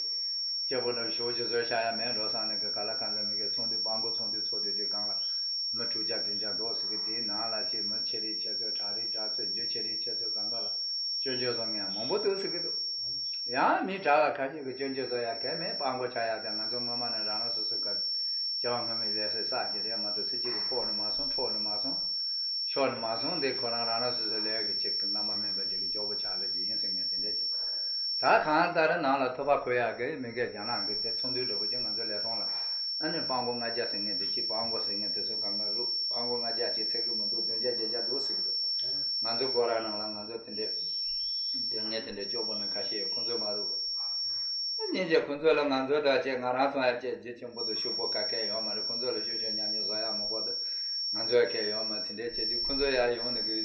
སྐྱེ་བོ་འདྲ་པོ་ཞོག་ཅིག་བཟོས་བཞག་ཡ་མེད་འགྲོ་བསམ་ནས་གི་ག་ལ་གང་འཚམ་མི་གི་ཚོགས་འདུ་སྤྲང་པོ་ཚོགས་འདུ་ཚོགས་དུས་དེ་སྒང་ལ་མི་དྲུག་བརྒྱ་བདུན་བརྒྱ་འདུག་ཟེར་གི་དེའི་ནང་ལ་ཅིག་མི་ཆེ་རིགས་ཆེ་ཚོད་གྲགས་རིགས་གྲགས་ཚོད་རྒྱུ་ཆེ་རིགས་ཆེ་ཚོད་སྒང་ག་ལ་སྐྱོན་བརྗོད་བཟོ་མཁན་མང་པོ་འདུག་ཟེར་གི་འདུག་ཡང་མི་གྲྭ་བ་ཁ་ཤས་ཀྱིས་སྐྱོན་བརྗོད་བཟོ་ཡ་གལ་མེད། སྤྲང་པོ་ཆགས་ཡ་དེ་ང་ཚོ་སྔོན་མ་ནས་རང་རང་སོ་སོ་ག་སྐྱེ་བ་སྔོན་མའི་ལས་སེ་བསགས་ཀྱི་རེད་མ་གཏོགས་ཚེ་གཅིག་གི་ཕོག་ནི་མ་སོང་འཕྲོག་ནི་མ་སོང་ཤོར་ནི་མ་སོང་། འདི་ཁོ་རང་རང་རང་སོ་སོའི་ལས་ཀྱི་ཅིག་གི་རྣམ་པ་སྨིན་པ་ཅིག་གི་སྐྱོ་པོ་ཆགས་པ་ཅིག་ཡིན་ཟེར་ངས་དེ་འདྲ་ཅིག་ད་གང་ལྟར་ནང་ལ་ཐོབ་པ་ཁོ་ཡག་གི་མི་འགས་རྒྱ་ནག་གི་དེ་ཚོགས་འདུ་འདྲ་པོ་ཅིག་ང་ཚོ་ལས་ཐོང་ལ་ཨ་ནི་སྤྲང་པོ་ལྔ་བརྒྱ་ཟེར་ངས་དེ་ཅིག་སྤྲང་པོ་ཟེར་ངས་དེ་ཚོ་གང་ག་རུ་སྤྲང་པོ་ལྔ་བརྒྱ་ཅིག་ཚད་གི་མི་འདུག་བདུན་བརྒྱ་བརྒྱད་བརྒྱ་འདུག་ཟེར་གི་འདུག་ང་ཚོ་སྒོ་ར་ནང་ལ་ང་ཚོ་དེ་འདྲས། དེ་ངས་དེ་འདྲའི་སྐྱོ་པོ་ནི་ཁ་ཤས་ཁོང་ཚོས་མ་རུ། སྙིང་རྗེ་ཁོང་ཚོ་ལ་ང་ཚོ་དང་བཅས་ང་རང་ཚོ་ཡང་བཅས་རྒྱུ་ཆེན་པོ་དང་ཤུགས་པོ་ག་གས་ཡོད་མ་རེད། ཁོང་ཚོ་ལ་ཤོད་ཤོད་ཉག་ཉོག་བཟོ་ཡག་མང་པོ་དང་ང་ཚོ་ཡང་གས་ཡོད་མ་དེ་འདྲའི་བྱེད་དུས་ཁོང་ཚོ་ཡར་ཡོང་ནས་གི་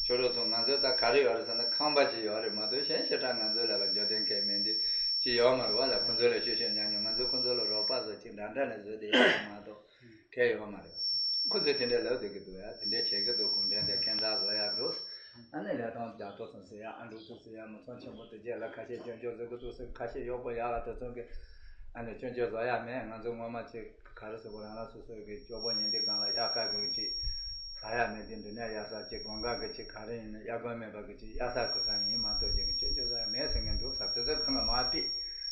ཁྱོད་རང་ཚོ་ང་ཚོ་ད་ག་རེ་ཡོད་རེད་ཟེར་ན་ཁང་པ་ཅིག་ཡོད་རེད་མ་གཏོགས་གཞན་ཞེ་དྲག་ང་ཚོ་ལ་བ་འཇོ་དོན་གས་མེད་འདི་ཅིག་ཡོད་མ་རེད་བ་ལ། ཁོང་ཚོ་ལ་ཤོད་ཤོད་ཉག་ཉོག་ང་ཚོ་ཁོང་ཚོ་ལ་རོགས་པ་བཟོ་ཅིག་འདྲ་འདྲ་ནས་བཟོས་ཏེ་ཡོད་མ་གཏོགས། གལ་ཡོད་མ་རེད། ཁོ་ཚོས་དེ་འདྲའི་ལབ་བསྡད་ཀྱི་འདུག་ཡ། དེ་འདྲའི་བྱེད་ཀྱི་འདུག་གུང་ཁྲན་དེ་ཁྱད་མཚར་བཟོ་ཡག་འདུག་ཨ་ནི་ལས་དོན་རྒྱག་ཐུབ་སོང་ཟེར་ཡ། ཨ་འབྲུག་ཚོ་ཟེར་ཡ། མི་ཚང་ཆེན་པོ་དེ་རྗེས་ལ་ཁ་ཤས་སྐྱོན་བརྗོད་བཟོ་གི་འདུག་ཟེར། ཁ་ཤས་གཡོག་པོ་ཡག་ལ་དེ་ཚོ་གི་ཨ་ནི་སྐྱོན་བརྗོད་བཟོ་ཡག་མེད། ང་ཚོ་སྔོན་མ་ཅིག་ག་རེ་ཟེར་དགོས། རང་རང་སོ་སོ་གི་སྐྱོ་པོ་ཉིན་དེ་སྒང་ལ་དབྱར་ཁ་གི་ཅིག་ཟ་ཡག་མེད་དེ། འབྲི་ནས་དབྱར་ས་ཅིག་སྒོང་ཁ་གི་ཅིག་ག་རེ་ཡིན་ན་དབྱར་དགུན་མེད་པ་གི་ཅིག་དབྱར་ས་གི་ས་ཡིན་མ་གཏོགས་ཅིག་གི་སྐྱོན་བརྗོད་བཟོ་ཡག་མེད་ཟེར་མཁན་འདུག་ཟེར། དེ་ཚོ་ཁོ་ན་མ་ཕིག་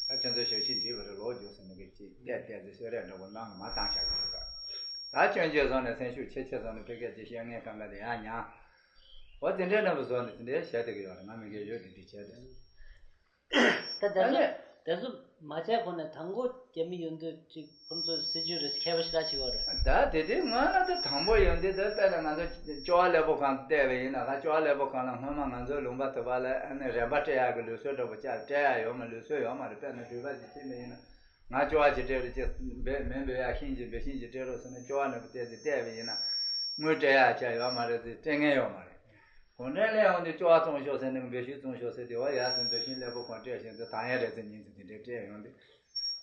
ད་ཁྱོད་ཚོ་ཞབས་ཕྱི་འདྲི་བ་རེད། ལོག་རྒྱུགས་ཟེར་ནས་གི་ཅིག་བལྟས་བལྟས་ཚེ་གསོལ་རས་འདྲ་པོ་གནང་མ་བཏང་བཞག་གི་འདུག་ད་སྐྱོན་བརྗོད་བཟོ་ནས་སེམས་ཤུགས་ཆེ་ཆེ་བཟོ་ནས་ཕ་སྐད་ཅིག་བཤད་མཁན་གང་ག་དེ་ཡང་མྱངས། འོ་དེ་འདྲའི་རྣམ་པ་བཟོ་ནས་དེ་འདྲའི་བཤད་བསྡད་ཀྱི་ཡོད་རེད། ང་མི་སྒེར་ཡོད་དེ་དེ་བྱས་ཏེ། ད་དེ་ཨ་ཚོ་ནི་དེ་ཚོ་མ་བྱས་གོང་ནས་དང་པོ་རྒྱ་མི་ཡོང་དུས་ཅིག་ཁོང་ཚོ་སྲིད་ཇུས་རེ་མཁས་པ་ཞེ་དྲག་ཅིག་ཡོད་རེད། ད་དེ་དུས་སྔོན་ལ་ད་དང་པོ་ཡོང་དུས་ད་དཔེར་ན་ང་ཚོ་ཅོ་ཨ་ལེ་པོ་ཁང་བལྟས་པ་ཡིན་ན། ད་ཅོ་ཨ་ལེ་པོ་ཁང་ལ་སྔོན་མ་ང་ཚོའི་ལུང་པ་དེ་བ་ལ་ཨ་ནི་རན་པ་སྤྲད་ཡག་གི་ལུགས་སྲོལ་འདྲ་པོ་ཅིག་སྤྲད་ཡག་ཡོད་མ། ལུགས་སྲོལ་ཡོད་མ་རེད། དཔེར་ན་འགྲུལ་པ་ཅིག་ཕྱིན་པ་ཡིན་ན། ང་ཅོ་ཨ་ཅིག་སྤྲད་རོགས་ཅིག་འབད་མེ་འབད་ཡ་ཤིང་ཅིག་འབད་ཤིང་ཅིག་སྤྲད་རོགས་ཟེར་ནས་ཅོ་ཨ་ནས་བལྟས་ཏེ་བལྟས་པ་ཡིན་ན། དངུལ་སྤྲད་ཡག་ཆ་ཡོད་མ་རེད་ཟེར། སྤྲད་མཁན་ཡོད་མ་རེད། གུང་ཁྲན་སླེབས་ཡོང་དུས་སྐྱོ་བ་བཙོང་ཤོག་ཟེར་ནས་འབོད་ཞུ་བཙོང་ཤོག་ཟེར་དུས། འོ་ཡ་ཟེར། འབོད་ཞུ་སླེ་པོ་ཁོང་སྤྲད་བཞིན་དུ་ཐང་ཡན་རེད་ཟེར། ཉིན་དུ་དེ་འདྲའི་སྤྲད་ཡོང་དུས།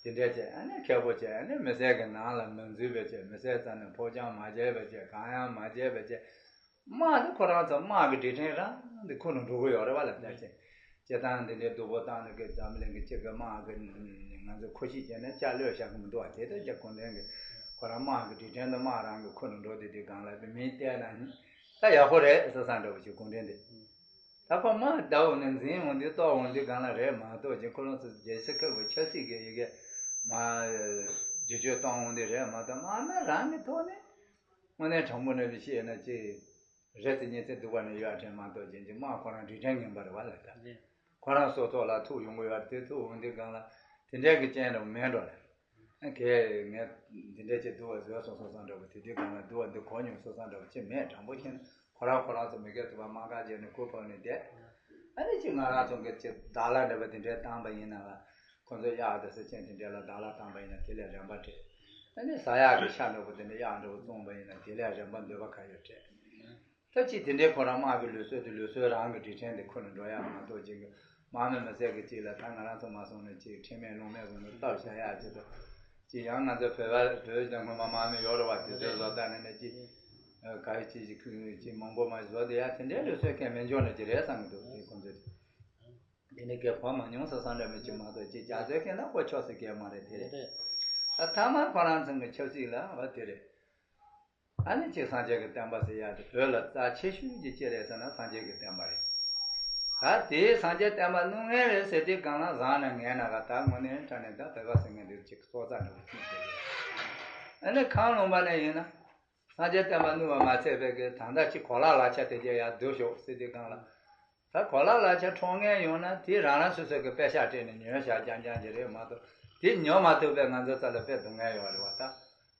དེ་འདྲ་བྱས། ཨ་ནི་ཁེ་པོ་བྱས། ཨ་ནི་མི་སེར་གྱི་ནང་ལ་མི་འཛུལ་བའི་ཆེད། མི་སེར་རྩ་ནས་ཕོ་བྲང་མ་བརྒྱབ་པའི་ཆེད། གང་ཡང་མ་བརྒྱབ་པའི་ཆེད། དམག་དེ་ཁོ་རང་ཚོ་དམག་གི་སྒྲིག་ཁྲིམས་རང་དེ་ཁུར་ནས་འགྲོ་གི་ཡོད་རེད་བ་ལ་ལྟ་བྱས། སྤྱིར་བཏང་འདི་འདྲའི་སྡུག་པོ་བཏང་ནས་གི་འཛམ་གླིང་གི་སྤྱི་གི་དམག་གི་ང་ཚོ་ཁུར་བཞེས་བྱས་ནས་ལྕགས་གློད་བཞག་གི་མི་འདུག་བ། དེ་ལྟར་ཀྱང་གུང་ཁྲན་གྱི་ཁོ་རང་དམག་གི་སྒྲིག་ཁྲིམས་དེ་དམག་རང་གི་ཁུར་ནས་འགྲོ། དེ་དུས་སྒང་ལ་མིས་བལྟས་ན་ད་ཡག་པོ་རེད་ཟེར་བསམ་འདྲ་པོ་ཞིག་གུང་ཁྲན་དེ། ད་ཁོ་དམག་བརྡབ་འོང་ནས་འཛིང་འོང་དུས་གཏོར་འོང་དུས་སྒང་ལ་རེད་མ་གཏོགས་ཀྱི། ཁོ་རང་ཚོ་རྒྱལ་སྤྱི་ཁེ་པོ་ཆབ་སྲིད་ཀྱི་ཡི་གེ་མ་བསྒྱུར་བཅོས་གཏོང་འོང་དུས་རེད་མ་གཏོགས། དམག་མི་རང་གི་ཐོག་ནས་དངོས་གནས་དྲང་པོ་ནས་བཤད་ན་ཅིག་རེ་ཚེ་ཉི་ཚེ་སྡུག་པ་ནི་ཡོད་དྲན་མ་གཏོགས་ཀྱི། འདི་དམག་ཁོ་རང་སྒྲིག་ཁྲིམས་ངན་པ་རེད་བ་ལ་ད། ཁོ་རང་སྲོག་ཐོག་ལ་ཐུག་ཡོང་གི་ཡོད་རེད། དེ་ཐུག་འོང་དུས་སྒང་ལ་དེ་འདྲའི་གི་རྐྱེན་རེ་མེད་འགྲོ་ལ། ཨ་ཁེ་ངས་འདི་འདྲ་ཅིག་སྡུག་པ་བཟོས་སོང་སོང་བསམ་འདྲ་པོ། དེ་དུས་སྒང་ལ་སྡུག་པ་འདི་གོ་མྱོང་སོང་བསམ་འདྲ་པོ་ཅིག་མེད། དྲང་པོ་བཤད་ན་ཁོ་རང་ཁོ་རང་ཚོ་མི་སྒེར་ཚོ་ལ་དམག་སྒར་བརྒྱབ་ནས་གུར་ཕབ་ནས་བསྡད། ཨ་ནི་ཅིག་ང་རང་ཚོ་གི་ཅིག་བདག་ལ་འདྲ་པོ་དེ་འདྲའི་བཏང་པ་ཡིན་ན་ལ། ཁོ་ཚོ་གཡག་དང་སེར་ཆེན་དེ་འདྲ་ལ་བདག་ལ་བཏང་པ་ཡིན་ན་དེ་ལས་རན་པ་སྤྲད། ཨ་ནི་ཟ་ཡག་གི་ཤ་འདྲ་པོ་དེ་འདྲ་གཡག་འདྲ་པོ་བཙོངས་པ་ཡིན་ན་དེ་ལས་རན་པ་འདོད་པ་ག་ཡོད་སྤྲད། ད་ཅི་དེ་འདྲའི་ཁོ་རང་དམག་གི་ལུགས་སྲོལ་དེ་ལུགས་སྲོལ་རང་གི་སྒྲིག་ཁྲིམས་དེ་ཁུར་ནས་འགྲོ་ཡག་མ་གཏོགས་ཅིག་གི་དམག་མི་མི་སེར་གི་ཅིག་ལ་ད་ང་རང་ཚོ་མ་སོང་ནས་ཅིག་ཁྲེལ་མེད་ལུང་མེད་བཟོ་ནས་སྟབས་བྱ་ཡག་ཅིག་ཏུ་ཅིག་ཡང་ང་ཚོ་བོད་པ་བོད་ཀྱི་སྔོན་མ་དམག་མི་ཡོད་རེད་བ། དེ་ཚོའི་བཟོ་ལྟ་ནས་ནས་ཅིག་ག་རེ་ཅིག་ཅིག་ཅིག་མང་པོ་མ་བཟོ་དེ་ཡ་དེ་འདྲའི་ལུགས་སྲོལ་གང་མི་འཇོག་ནས་ཅིག་རེད་བསམ་གི་འདུག་དེ་ཁོང་ཚོས་དེ་ནས་གལ་གོ་མ་མྱོང་ཟེར་བསམ་འདྲ་མི་ཅིག་མ་གཏོགས་ཅིག་རྒྱ་མཚོའི་ཁེ་ན་ཁོ་ཆོག་ཟེར་གལ་མ་རེད། དེ་རེད། ད་ཐ་མ་ཁོ་རང་ཚོ་གི་ཆབ་སྲིད་ལ་བ་དེ་རེད། ཨ་ནི་ཅིག་སངས་རྒྱས་ཀྱི་བསྟན་པ་ཟེར་ཡག་དེ་བོད་ལ་རྩ་ཆེ་ཤོས་ཀྱི་ཅི་རེད་ཟེར་ན་སངས་རྒྱས་ཀྱི་བསྟན་པ་རེད། ད་དེའི་སངས་རྒྱས་བསྟན་པ་བསྣུབ་མཁན་རེད་ཟེར་དུས་སྒང་ལ་བཟང་ན་ངན་ན་ག་ད་དངོས་གནས་དྲང་གནས་ད་བོད་པ་ཟེར་མཁན་འདི་ཅིག་སྲོག་རྩ་འདྲ་པོ་ཅིག་བྱེད་ཀྱི་རེད། ཨ་ནི་གང་ལུང་པ་ནས་ཡིན་ན་སངས་རྒྱས་བསྟན་པ་བསྣུབ་པ་མ་ཚད་པའི་གི་ད་ལྟ་ཅིག་གོ་ལ་ལག་ཆ་དེ་རྒྱ་ཡར་བསྡུ་ཤོག་ཟེར་དུས་སྒང་ལ། ད་གོ་ལ་ལག་ཆ་འཕྲོག་མཁན་ཡོང་ན་དེ་རང་རང་སོ་སོ་གི་པེ་ཤག་སྤྲད་ནས་ཉོས་བཞག་རྐྱང་རྐྱང་ཅིག་རེད་མ་གཏོགས། དེ་ཉོ་མ་ཐུབ་པའི་ང་ཚོ་རྩ་ལ་དཔེ་སྡུག་བསྔལ་ཡོད་རེད་བ། ད་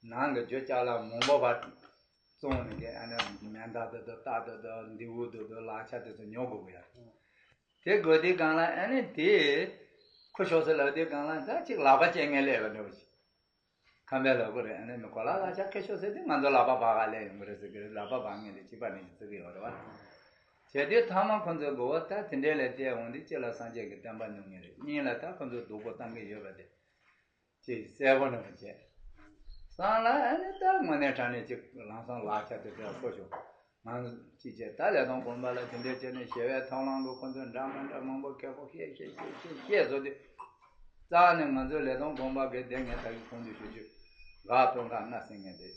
ནང་གི་རྒྱུ་ཅ་ལག་མང་པོ་བ་བཙོང་ནས་གི་ཨ་ནི་མེ་མདའ་དེ་དང་རྟ་དེ་དང་མདེའུ་དེ་དང་ལག་ཆ་དེ་ཚོ་ཉོ་དགོས་ཀྱི་ཡོད་རེད། དེ་དགོས་དུས་སྒང་ལ་ཨ་ནི་དེ་ཁུར་ཤོག་ཟེར་ལབ་དུས་སྒང་ལ་ད་ཅིག་ལག་པ་བཅད་མཁན་སླེབས་པ་འདྲ་བོ་ཞིག་ཁམས་པའི་ལབ་དགོས་རེད། ཨ་ནི་མི་གོ་ལ་ལག་ཆ་ཁེར་ཤོག་ཟེར་དུས་ང་ཚོ་ལག་པ་བག་ག་ལས་ཡོང་གི་རེད་ཟེར་གི་རེད། ལག་པ་བག་མཁན་དེ་གཅིག་པ་ནས་ཀྱི་བརྩི་གི་ཡོད་རེད་བ། བྱས་དུས་ཐ་མ་ཁོ་ཚོའི་མགོ་བོ་ད་དེ་འདྲའི་ལས་བལྟས་འོང་དུས་གཅིག་ལ་སངས་རྒྱས་ཀྱི་བསྟན་པ་བསྣུབ་མཁན་རེད། གཉིས་ལ་ད་ཁོ་ཚོ་སྡུག་པོ་བཏང་གི་ཡོད་པ་དེ་ཅིག་གསལ་པོ་ནས་མ་བྱས། གསང་ལ་ཨ་ནི་ད་དངོས་གནས་དྲང་གནས་ཅིག་ལམ་སང་ལག་ཆ་དེ་འདྲ་ཁུར་ཤོག་ང་ཅིག་བྱས་ད་ལས་དོན་དགོན་པ་ལ་དེ་འདྲའི་བྱས་ནས་ཞི་བའི་ཐབས་ལམ་གྱི་ཁོ་ཚོས་འདྲ་མི་འདྲ་མང་པོ་ཁེ་པོ་བཤད་བཤད་བཤད་བཤད་བཤད་བཟོ་དུས། རྩ་ནས་ང་ཚོའི་ལས་དོན་དགོན་པ་གི་སྡེ་ངས་ད་གིན་གོང་དུ་ཞུ་རྒྱུ། འགག་སྟོན་ཁག་ལྔ་ཟེར་མཁན་དེ།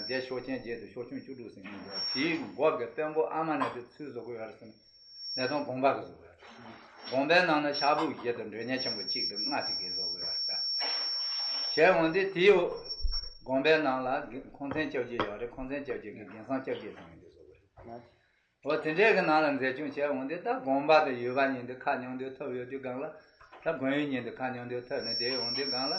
སྡེ་ཤོག་ཆེན་བརྒྱད་དང་ཤོག་ཆུང་བཅུ་དྲུག་ཟེར་མཁན་དེ། དེའི་འགོ་གི་དཔོན་པོ་ཨ་མ་ནས་དེ་ཚུར་བཟོ་དགོས་ཡོད་རེད་ཟེར་ནས་ལས་དོན་དགོན་པ་གི་བཟོ་དགོས་ཡོད་རེད། དགོན་པའི་ནང་ན་ཤག་སྦུག་བཞི་དང་མགྲོན་གཉེར་ཆེན་པོ་གཅིག་དང་ལྔ་དེ་གས་བཟོ་དགོས་ཡོད་རེད། བྱས་འོང་དུས་དེའི་དགོན་པའི་ནང་ལ་ཁང་ཚན་བཅོ་བརྒྱད་ཡོད་རེད། ཁང་ཚན་བཅོ་བརྒྱད་ཀྱི་རྒན་སང་བཅོ་བརྒྱད་ཟེར་མཁན་དེ་བཟོ་དགོས་རེད། འོ་དེ་འདྲའི་གི་ནང་ལ་འཛིན་སྐྱོང་བྱས་འོང་དུས་ད་དགོན་པ་དང་ཡུལ་པ་གཉིས་དེ་ཁ་མཉམ་དུ་ཐུག་ཡོད་དུས་སྒང་ལ། ད་དགོན་ཡུལ་གཉིས་དེ་ཁ་མཉམ་དུ་ཐུག་ནས་བསྡད་ཡོང་དུས་སྒང་ལ།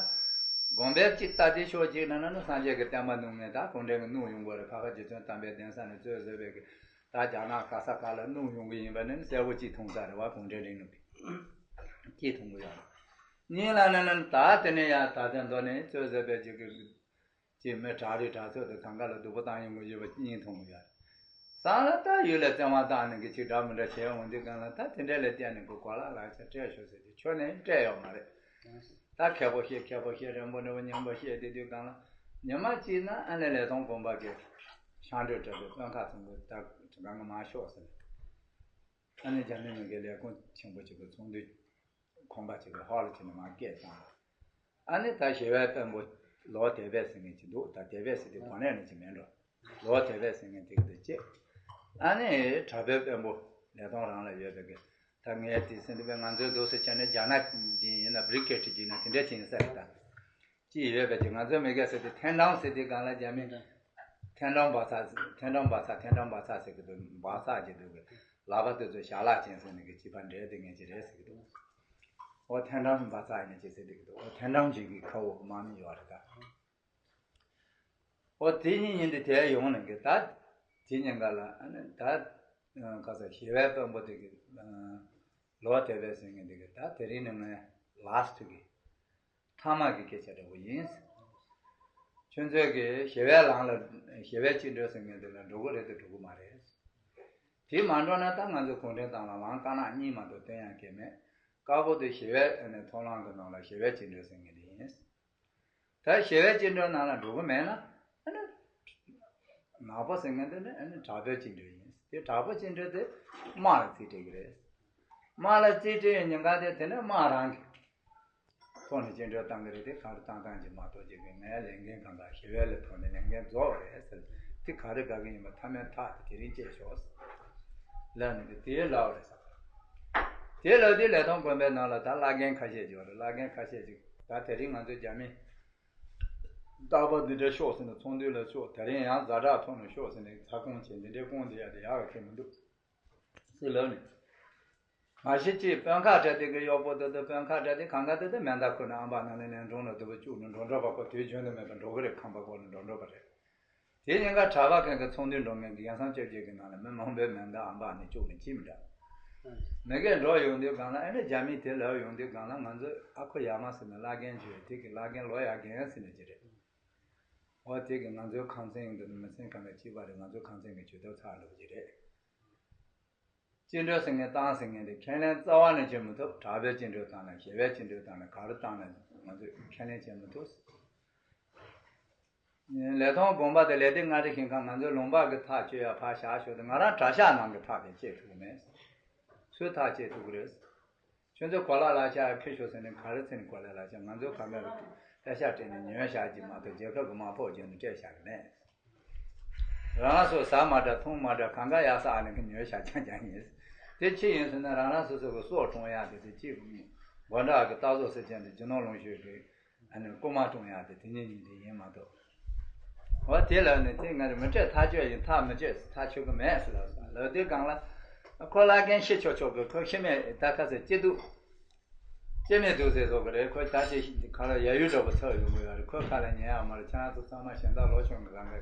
དགོན་པའི་གཅིག་ལྟ་དེ་ཕྱོགས་གཅིག་ན་ན་ནི་སངས་རྒྱས་ཀྱི་བསྟན་པ་བསྣུབ་མཁན་ད་གུང་ཁྲན་གྱི་བསྣུབས་ཡོང་དགོས་རེད། ཁ་ཁ་རྗེ་བཙུན་དམ་པའི་གདན་ས་ནས་གཙོས་བཟོས་པའི་གི་ད་རྒྱ་ནག་ག་ས་ག་ལ་བསྣུབས་ཡོང་གི་ཡིན་པ་ནི་གསལ་པོ་གཅིག་མཐོང་ས་རེད་བ། གུང་ཁྲན་རིང་ལུགས་ཀྱི་གཅིག་མཐོང་གི་ཡོད་རེད། གཉིས་ལ་ནི་ནི་ད་དེ་ནས་ཡང་ད་ལྟའི་མདོ་ནས་གཙོས་བཟོས་པའི་གཅིག་གི་ཅེས་མི་དྲག་རེ་དྲག་ཚོད་དུ་གང་ག་ལ་སྡུག་པོ་བཏང་ཡོང་གི་ཡོད་པ་གཉིས་མཐོང་གི་ཡོད། སང་ལ་ད་ཡུལ་ལ་བཙན་དབང་བཏང་ནས་གི་ཅིག་འདྲ་མི་འདྲ་བྱས་འོང་དུས་སྒང་ལ་ད་དེ་འདྲ་ལ་བལྟས་ནས་གི་གོ་ལ་ལག་ཆ་སྤྲད་ཤོག་ཟེར་དུས་ཁྱོན་ནས་སྤྲད་ཡོད་མ་རེད། ད་ཁེ་པོ་བཤད་ཁེ་པོ་བཤད་རན་པོ་འདྲ་པོ་སྙན་པོ་བཤད་དེ་དུས་སྒང་ལ་ཉི་མ་གཅིག་ན་ཨ་ནེ་ལས་དོན་དགོན་པ་གི་ཤང་གྲོས་གྲོས་པའི་དཔོན་ཁག་ཚང་གི་ད་གང་གི་མ་ཤོག་ཟེར། ཨ་ནེ་འཇམ་དཔལ་མི་དགེ་ལས་ཁུངས་ཆེན་པོ་ཅིག་གི་ཚོགས་འདུ་ཁང་པ་ཅིག་གི་ཧོལ་ཅིག་ནས་མར་སྐད་བཏང་། ཨ་ནི་ད་ཞི་བའི་དཔོན་པོ་ལོ་དེ་བས་ཟེར་མཁན་ཅིག་འདུག་ད་དེ་བས་ཟེར་དུས་གོ་གནས་ནི་ཅིག་མིན་འགྲོ། ལོ་དེ་བས་ཟེར་མཁན་དེ་གི་དུ་བཅད། ཨ་ནི་གྲྭ་པའི་དཔོན་པོ་ལས་དོན་རང་ལ་ཡོད་པའི་གི་ད་ངས་དེ་ཟེར་འདུག་པས་ང་ཚོའི་འདུག་ཟེར་བྱས་ནས་རྒྱ་ནག་ཅིག་ཡིན་ན་བྷི་རི་ཀེ་ཊི་ཅིག་ཡིན་ན་དེ་འདྲ་ཅིག་ཡིན་ས་རེད་ད། ཅིག་ཡོད་པའི་ཅིག་ང་ཚོའི་མི་སྒེར་ཟེར་དུས་ཐེན་ཀྲང་ཟེར་དུས་སྒང་ལ་རྒྱ་མི་ཐེན་ཀྲང་བ་ཚ། ཐེན་ཀྲང་བ་ཚ། ཐེན་ཀྲང་བ་ཚ་ཟེར་གི་འདུག་བ་ཚ་ཅིག་འདུག་གི་ལག་པ་དེ་ཚོ་ཞལ་ལག་ཅན་ཟེར་ནས་གི་ཅིག་པ་འདྲེ་དེ་ངན་ཅིག་རེད་ཟེར་གི་འདུག་འོ་ཐེན་ཀྲང་བ་ཚ་ཡིན་ན་ཅིག་ཟེར་དེ་གི་འདུག་འོ་ཐེན་ཀྲང་ཅིག་གི་ཁ་འོག་དམག་མི་ཡོད་རེད་ད། འོ་དེ་གཉིས་ཉིན་དེ་དེ་ཡོང་ནས་གི་ད་དེ་ཉིན་ག་ལ་ཨ་ནི་ད་ག་ས་ཞི་བའི་དཔོན་པོ་དེ་གི་ལོ་དེ་བས་ཟེར་མཁན་དེ་གི་ད་དེ་རིང་ནི་ངའི་ལ་སི་ཊི་གི་མཐའ་མ་གི་སྐད་ཆ་འདྲ་བོ་ཡིན། ཁྱོད་ཚོས་ཀྱི་ཞི་བའི་ལམ་ལ་ཞི་བའི་བཅིངས་འགྲོལ་ཟེར་མཁན་དེ་ལ་འགྲོ་གི་རེད་དེ་འགྲོ་གི་མ་རེད། དེ་མ་འགྲོ་ན་ད་ང་ཚོ་གུང་ཁྲན་ཏང་ལ་ལམ་དཀར་ནག་གཉིས་མ་གཏོགས་སྟོན་ཡག་གི་མེད། དཀར་པོ་དེ་ཞི་བའི་ཨ་ནི་མཐོང་ལམ་གྱི་ནང་ལ་ཞི་བའི་བཅིངས་འགྲོལ་ཟེར་མཁན་དེ་ཡིན། ད་ཞི་བའི་བཅིངས་འགྲོལ་ནང་ལ་འགྲོ་གི་མེད་ན་ཨ་ནི། ནག་པོ་ཟེར་མཁན་དེ་ནི་ཨ་ནི་དྲག་པོའི་བཅིངས་འགྲོལ་ཡིན། དེ་དྲག་པོ་བཅིངས་འགྲོལ་དེ་དམག་ལ་རྩིས་སྤྲད་ཀྱི་རེད། དམག་ལ་རྩིས་སྤྲད་ཡོད་ཉེན་ཁ་དེ་དེ་ནི་དམག་རང་གི་ཐོག་ནས་བཅིངས་འགྲོལ་བཏང་གི་རེད། དེ་ག་རེ་བཏང་བཏང་གི་མ་གཏོགས་ཅིག་གི་ངའི་ལས་འགན་གང་ག་ཞི་བའི་ལས་ཐོག་ནས་ལས་འགན་རྫོགས་པ་རེད་ཟེར། དེ་ག་རེ་དགའ་གི་ཡིན་པ་མཐའ་མའི་མཐའ་དེ་དེ་རིང་བཅད་ཤོག་ཟེར་ལབ་ནས་དེ་ལབ་རེད་ཟེར། དེ་ལབ་དུས་ལས་ཐོག་དགོན་པའི་ནང་ལ་ད་བླ་རྒན་ཁ་ཤས་ཅིག་ཡོད་རེད། བླ་རྒན་ཁ་ཤས་ཅིག་ད་དེ་རིང་ང་ཚོའི་རྒྱ་མི་རྟག་པར་འདི་འདྲ་ཤོག་ཟེར་ནས་ཚོགས་འདུ་ལ་ཤོག་དེ་རིང་ཡང་ཛ་དྲག་ཐོག་ནས་ཤོག་ཟེར་ནས་ཚ་ཁུངས་བྱས་འདི་འདྲའི་ཁུངས་འདི་ཡ་དེ་ཡག་གི་མི་འདུག་ཟེར་ལབ་ནས། མ་གཞི་ཅིག་དཔོན་ཁག་གྲས་དེ་གི་གཡོག་པོ་དེ་དང་དཔོན་ཁག་གྲས་དེ་གང་ག་དེ་དེ་མེ་མདའ་ཁུར་ནས་ཨམ་བག་ནང་ལ་ནས་འགྲོ་ནས་དུ་བ་བཅུག་ནས་འགྲོ་འགྲོ་བ་ཁོ་དུས་རྒྱུན་དུ་མེད་པར་འགྲོ་གི་རེད། ཁང་པ་སྒོ་ནས་འགྲོ་འགྲོ་བ་རེད། དེ་ཉིན་ཀ་གྲྭ་པ་ཁོན་གྱི་ཚོགས་འདུའི་འགྲོ་མཁན་གྱི་རྒན་སམ་བཅོ་བརྒྱད་ཀྱི་ནང་ལ་མི་མང་པོའི་མེ་མདའ་ཨམ་བག་ནས་བཅུག་ནས་ཅི་མི་འདྲ། མི་སྒེར་འགྲོ་ཡོང་དུས་གང་ལ་ཨེ་ནི་རྒྱ་མི་དེ་ལབ་ཡོང་དུས་གང་ལ་ང་ཚོས་ཨ་ཁུ་ཡ་མ་ཟེར་ནས་བླ་རྒན་བརྗོད་དེ་གི་བླ་རྒན་ལོ་ཡ་རྒན་ཟེར་ནས་ཅི་རེད། འོ་དེ་གི་ང་ཚོའི་ཁང་ཚན་འདི་ནི་མི་ཚན་གང་ལ་གཅིག་པ་རེད། ང་ཚོའི་ཁང་ཚན་གི་ཇུས་གཏོགས་ཚར་འགྲོ་གི་རེད། བཅིངས་འགྲོལ་ཟེར་མཁན་བཏང་ཟེར་མཁན་དེ་ཁས་ལེན་རྩ་བ་ནས་བྱེད་མི་ཐུབ། དྲག་པོའི་བཅིངས་འགྲོལ་བཏང་ན་ཞི་བའི་བཅིངས་འགྲོལ་བཏང་ན་ག་རེ་བཏང་ན་ང་ཚོས་ཁས་ལེན་བྱེད་མི་ཐུབ། ལས་ཐོག་དགོངས་པ་དེ་ལས་དེ་སྔ་དྲི་ཞིང་ཁ་ང་ཚོའི་ལུང་པ་གི་ཐག་གཅོད་ཡ་ཕར་བཞག་ཞོར་དུ་ང་རང་གྲྭ་ཤག་ནང་གི་ཐག་དེ་བཅད་ཐུབ་ཀྱི་མེད། སུའི་ཐག་བཅད་ཐུབ་ཀྱི་རེད། ཁྱོད་ཚོས་གོ་ལ་ལག་ཆ་ཡ་ཁྱེར་ཤོག་ཟེར་ནས་ག་རེ་ཟེར་ནས་གོ་ལ་ལག་ཆ་ང་ཚོའི་གང་ག་གི་ལྷ་ཤག་སྤྲད་ནས་ཉོས་བཞག་གི་མ་གཏོགས་རྒྱལ་ཁབ་ཀྱི་དམག་ཕོགས་བརྒྱབ་ནས་སྤྲད་བཞག་གི་མེད། རང་རང་སོ་ཟ་མ་འདྲ་འཐུང་མ་འདྲ་གང་ག་ཡག་ས་ཨ་ནི་གི་ཉོས་བཞག་རྐྱང་རྐྱང་ཡིན། དེ་ཅི་ཡིན་ཟེར་ན་རང་རང་སོ་སོ་གི་སྲོག་སྲུང་ཡག་དེ་དེ་ཅི་དགོན་བྲག་གི་སྟག་ཟོག་ཟེར་མཁན་དེ་རྒྱུ་ནོར་ལོངས་སྤྱོད་ཀྱི་ཨ་ནི་རྐུ་མ་སྲུང་ཡག་དེ་དེ་ཉིད་ཉིད་དེ་ཡིན་མ་གཏོགས། འོ་དེ་ལ་ནི་དེ་ང་ཚོ་མི་སྤྲད་ཐག་ཆོད་ཡིན། ཐག་མི་ཆོད་ཐག་ཆོད་གི་མེད་ཟེར་ལབ་སོང་། ལབ་དུས་སྒང་ལ་ཁོ་བླ་རྒན་ཤི་ཆོག་ཆོག་གི་ཁོ་ཤི་མེད་ད་ཁ་ཟེར་སྐྱིད་སྡུག་སྐྱེ་མེད་འདུག་ཟེར་བཟོ་གི་རེད། ཁོ་ད་ཅི་ཁ་ལ་ཡ་ཡུལ་འདྲ་པོ་ཚར་ཡོང་གི་ཡོད་རེད། ཁོ་ཁ་ལ་ཉན་ཡ་མ་རེད། ཁྱེད་རང་ཚོ་ཚང་མ་གཞན་དག་ལོ་ཆུང་གི་རང་གི་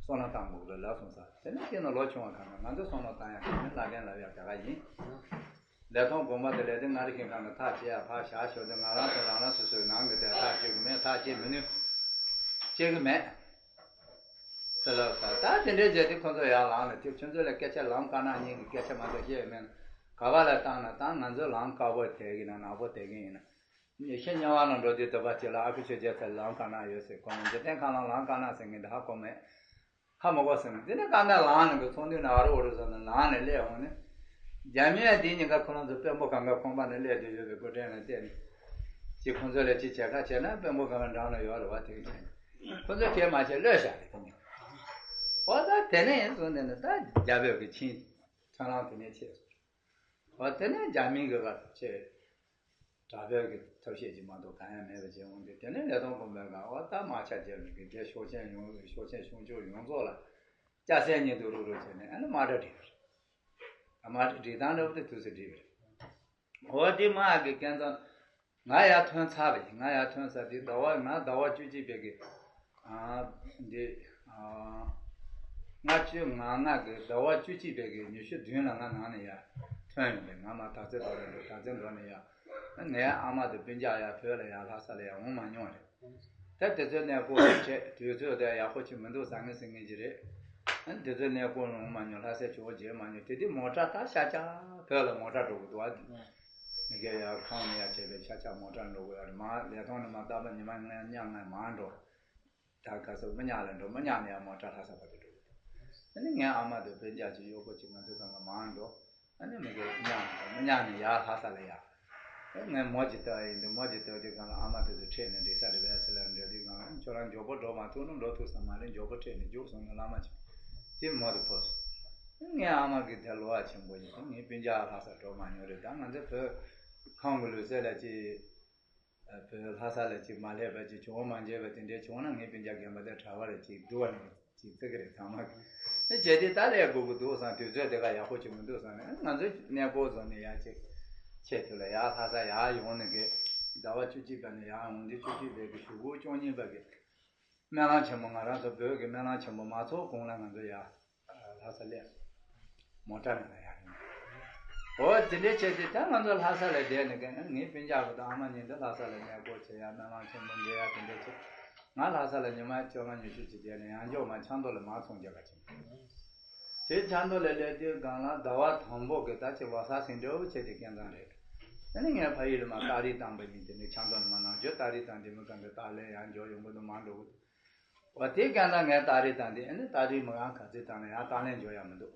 བསམ་བློ་བཏང་དགོས་གི་རེད་ལབ་སོང་ས། དེ་ནས་ཁྱེད་ནི་ལོ་ཆུང་བ་གང་ག་ང་ཚོ་བསམ་བློ་བཏང་ཡ་གང་ནི་བླ་རྒན་ལབ་ཡ་ག་ག་ཡིན། ལས་ཐོག་དགོངས་པ་དེ་ལས་དེ་ང་རེ་ཁྱེད་གང་གི་ཐག་བཅད་ཡ་ཕར་བཞག་ཞོར་དུ་ང་རང་ཚོ་རང་རང་སོ་སོའི་ནང་གི་དེ་ཐག་གཅོད་གི་མེད། ཐག་བཅད་མི་ནུས། བཅད་གི་མེད། ཟེར་ལབ་ས། ད་དེ་འདྲའི་རྗེས་དེ་ཁོ་ཚོ་ཡར་ལངས་ནས་དེ་ཁྱོད་ཚོ་ལ་སྐད་ཆ་ལམ་དཀར་ནག་གཉིས་ཀྱི་སྐད་ཆ་མ་གཏོགས་བཤད་ཡོད་མེད་ན། ག་པ་ལ་བཏང་ན་བཏང་། ང་ཚོའི་ལམ་དཀར་པོ་དེ་གི་ན་ནག་པོ་དེ་གི་ཡིན་ན། ཤི་དམྱལ་བ་ལ་འགྲོ་དུས་དུ་བ་ཅིག་ལ་ཨ་ཁུ་ཆོས་རྒྱལ་ཚེ་ལམ་དཀར་ནག་ཡོད་ཟེར་གོ་ནས་འཇིག་རྟེན་ཁམས་ལ་ལམ་དཀར་ནག་ཟེར་མཁན་དེ་ཧ་གོ་མེད། ཧ་མ་གོ་ཟེར་ནས་དེ་ནས་དཀར་ནག་ལངས་ནས་གི་ཚོགས་འདུ་ནང་ཨ་རུ་ཨོ་རུ་ཟེར་ནས་ལངས་ནས་སླེབས་འོང་ནས། རྒྱ་མིས་དེའི་ཉིན་ཀ་ཁོ་རང་ཚོ་དཔོན་པོ་གང་ག་ཁང་པ་ནས་སླེབས་བསྡད་ཡོད་པའི་སྐུ་དྲིན་ལ་བལྟས་ནས། ཅིག་ཁོ་ཚོ་ལ་ཅིག་བྱེད་ཁ་བྱས་ན་དཔོན་པོ་གང་ག་འགྲམ་ལ་ཡོད་རེད་བ། དེ་གི་ཆེད་ཁོ་ཚོ་གས་མ་བྱས་གློད་བཞག་རེད་དེ་ནས། འོ་ད་དེ་ནས་བཟུང་ནས་ནི་ད་རྒྱ་བོད་ཀྱི་ཆིངས་ཐོན་ལམ་དེ་ནས་ཆད་སོང་། འོ་དེ་ནས་རྒྱ་མིའི་གི་བར་དུ་ཆེ། དྲག་པོའི་གི་ཐབས་ཤེས་ཀྱིས་མ་གཏོགས་གང་ཡང་མེད་པ་བྱས་འོང་དུས། དེ་ནས་ལས་ཐོག་དགོན་པའི་སྒང་འོ་ད་དམག་ཆ་རྒྱབ་ནས་གི་རྒྱལ་ཤོག་ཆེན་ཡོངས་ཤོག་ཆེན་གཞུང་ཕྱོགས་ཡོངས་རྫོགས་ལ་སྐྱ་སེར་གཉིས་དུ་རུག་རུག་བྱས་ནས་ཨ་ནི་དམག་གྲ་སྒྲིག་པ་རེད། དམག་གྲ་སྒྲིག་སྟངས་འདྲ་པོ་དེ་དུས་སུ་སྒྲིག་པ་རེད། འོ་དེ་དམག་གི་སྐལ་བཟང་ང་ཡར་ཐོན་ཚར་བ་ཡིན། ང་ཡར་ཐོན་ཚར་དུས་ཟླ་བ་ང་ཟླ་བ་བཅུ་གཅིག་པའི་གི་ཨ་འདི་ཨ་ལྔ་བཅུ་ང་ལྔ་གི་ཟླ་བ་བཅུ་གཅིག་པའི་གི་ཉི་ཤུ་བདུན་ལ་ང་ནང་ནས་ཡར་ཐོན་ཡོང་དུས། ང་མར་དར་རྩེ་འགྲོ་རེད་འགྲོ། དར་རྩེ་འགྲོ་ནས་ཡར་ངའི་ཨ་མ་དང་སྤུན་ཀྱག་ཡར་བོད་ལ་ཡར་ལྷ་ས་ལ་ཡར་འོང་མ་མྱོང་རེད། ད་དེ་ཚོའི་གནས་སྐོར་ལ་འཕྲད་དུས་ཚོད་དེ་ཡག་པོ་ཅིག་མི་འདུག་བཟང་ངན་ཟེར་མཁན་ཅིག་རེད། ཨ་ནི་དེ་ཚོའི་གནས་སྐོར་ལ་འོང་མ་མྱོང་། ལྷ་སའི་ཇོ་བོ་མཇལ་མ་མྱོང་། དེ་དུས་མོ་ཊ་ད་ཤ་ཆག་བོད་ལ་མོ་ཊ་འགྲོ་གི་འདུག་ཨ། མི་སྒེར་ཡར་ཁང་ནས་ཡར་བྱས་པའི་ཤ་ཆག་མོ་ཊ་འགྲོ་གི་ཡོད་རེད། མ་ལས་ཐོག་ནས་མ་རྟག་པར་ཉི་མ་ལྔ་ཉ་ལྔ་མར་འགྲོ། ད་ག་ས་མི་ཉག་ལ་འགྲོ། མི་ཉག་ནས་ཡར་མོ་ཊ་ལྷ་ས་བར་དུ་འགྲོ་གི་འདུག་ཨ་ནི་ངའི་ཨ་མ་དང་སྤུན་ཀྱག་ཅིག་གཡོག་པོ་ཅིག་ང་ཚོའི་སྒང་ལ་མར་འགྲོ། ཨ་ནི་མི་སྒེར་མི་ཉག་ནས་འགྲོ། མི་ཉག་ནས་ཡར་ལྷ་ས་ལ་ཡར། ངས་མོ་ཅིག་བཏབ་ཡིན་འདུག་མོ་ཅིག་བཏབ་དུས་སྒང་ལ་ཨ་མ་དེ་ཚོ་ཁྲིད་ནས་འགྲིག་ས་རེད་པས་ཟེར་ལབ་འགྲོ་དུས་སྒང་ལ། ཁྱོད་རང་མགྱོགས་པོ་འགྲོ་མ་ཐུབ་ན་འགྲོ་ཐུབ་ས་མ་རེད། མགྱོགས་པོ་ཁྲིད་ནས་རྒྱུགས་སོང་ནས་བླ་མ་ཅིག་དེ་མོ་དེ་ཕོབ་སོང་། ངའི་ཨ་མ་གི་དེ་བློ་བག་ཆེན་པོ་ཡིན། ངའི་སྤུན་ཀྱག་ལྷ་སར་འགྲོ་མ་མྱོང་རེད། ད་ང་ཚོ་བོད་ཁམས་ཀྱི་ལུགས་སྲོལ་ལ་ཅིག་བོད་ལྷ་ས་ལ་ཅིག་མ་སླེབས་པ་ཅིག་ཇོ་བོ་མ་མཇལ་བ་དེ་འདྲའི་བྱུང་ན་ངའི་སྤུན་ཀྱག་རྒན་པ་དེ་གྲྭ་པ་རེད་ཅིག་འདུག་བ་ནི། ཅིག་བརྩི་གི་རེད་ཚང་མ་གིས། ཨེ་བྱས་དེ་ད་སླེབས་དགོས་ཀྱི་འདུག་བསམ། དུས་ཚོད་དེ་ག་ཡག་པོ་ཅིག་མི་འདུག་བསམ་ནས་ང་ཚོའི་གནས་སྐོར་བཟོ་ནས་ཡར་ཅིག་ཆེད་དུ་ལ་ཡར་ལྷ་ས་ཡར་ཡོང་ནས་གི་ཟླ་བ་བཅུ་གཅིག་པ་ནས་ཡར་འོང་དུས་བཅུ་གཅིག་པའི་གི་གཞུག་གུ་བཅུ་གཉིས་པ་གི་སྨོན་ལམ་ཆེན་མོ། ང་རང་ཚོ་བོད་ཀྱི་སྨོན་ལམ་ཆེན་མོ་མ་ཚོགས་གོང་ལ་ང་ཚོ་ཡར་ལྷ་ས་སླེབས། མོ་ཊ་ནང་ལ་ཡར་ཡོང་། འོ་དེ་འདྲའི་བྱས་དེ་ད་ང་ཚོ་ལྷ་ས་ལ་བསྡད་ནས་གི་ངའི་སྤུན་ཀྱག་གི་དང་ཨ་མ་གཉིས་འདི་ལྷ་ས་ལ་གནས་སྐོར་བྱེད་ཡ་སྨོན་ལམ་ཆེན་མོ་འབྲི་ཡ་དེ་འདྲ་བྱེད། ང་ལྷ་ས་ལ་ཉི་མ་བཅོ་ལྔ་ཉི་ཤུ་ཅིག་བསྡད་ནས་ཡང་འཇོག་མ་ཆབ་མདོ་ལ་མར་ཚོང་རྒྱག་ག་ཕྱིན། དེ་ཆབ་མདོ་ལ་སླེབས་དུས་སྒང་ལ་ཟླ་བ་དང་པོ་གི་ད་ཅིག་བ་ས་སེང་འབྲས་བུ་ཆེ་དེ་སྐལ་བཟང་རེད། ཨ་ནི་ངས་ཕ་ཡུལ་ལ་མར་རྟ་རིགས་བཏང་པ་ཡིན། དེ་ནས་ཆབ་མདོ་ལ་མར་ནང་ཆོས་རྟ་རིགས་བཏང་དེ་མི་གང་གི་རྟ་ལས་ཡང་འཇོག་ཡོང་གི་འདུག་མར་འགྲོ་གི་འདུག་འོ་དེ་སྐལ་བཟང་ངས་རྟ་རིགས་བཏང་དེ་ཨ་ནི་རྟ་རིགས་མི་གང་ག་ཚོད་བཏང་ན་ཡང་རྟ་ལས་འཇོག་ཡ་མི་འདུག་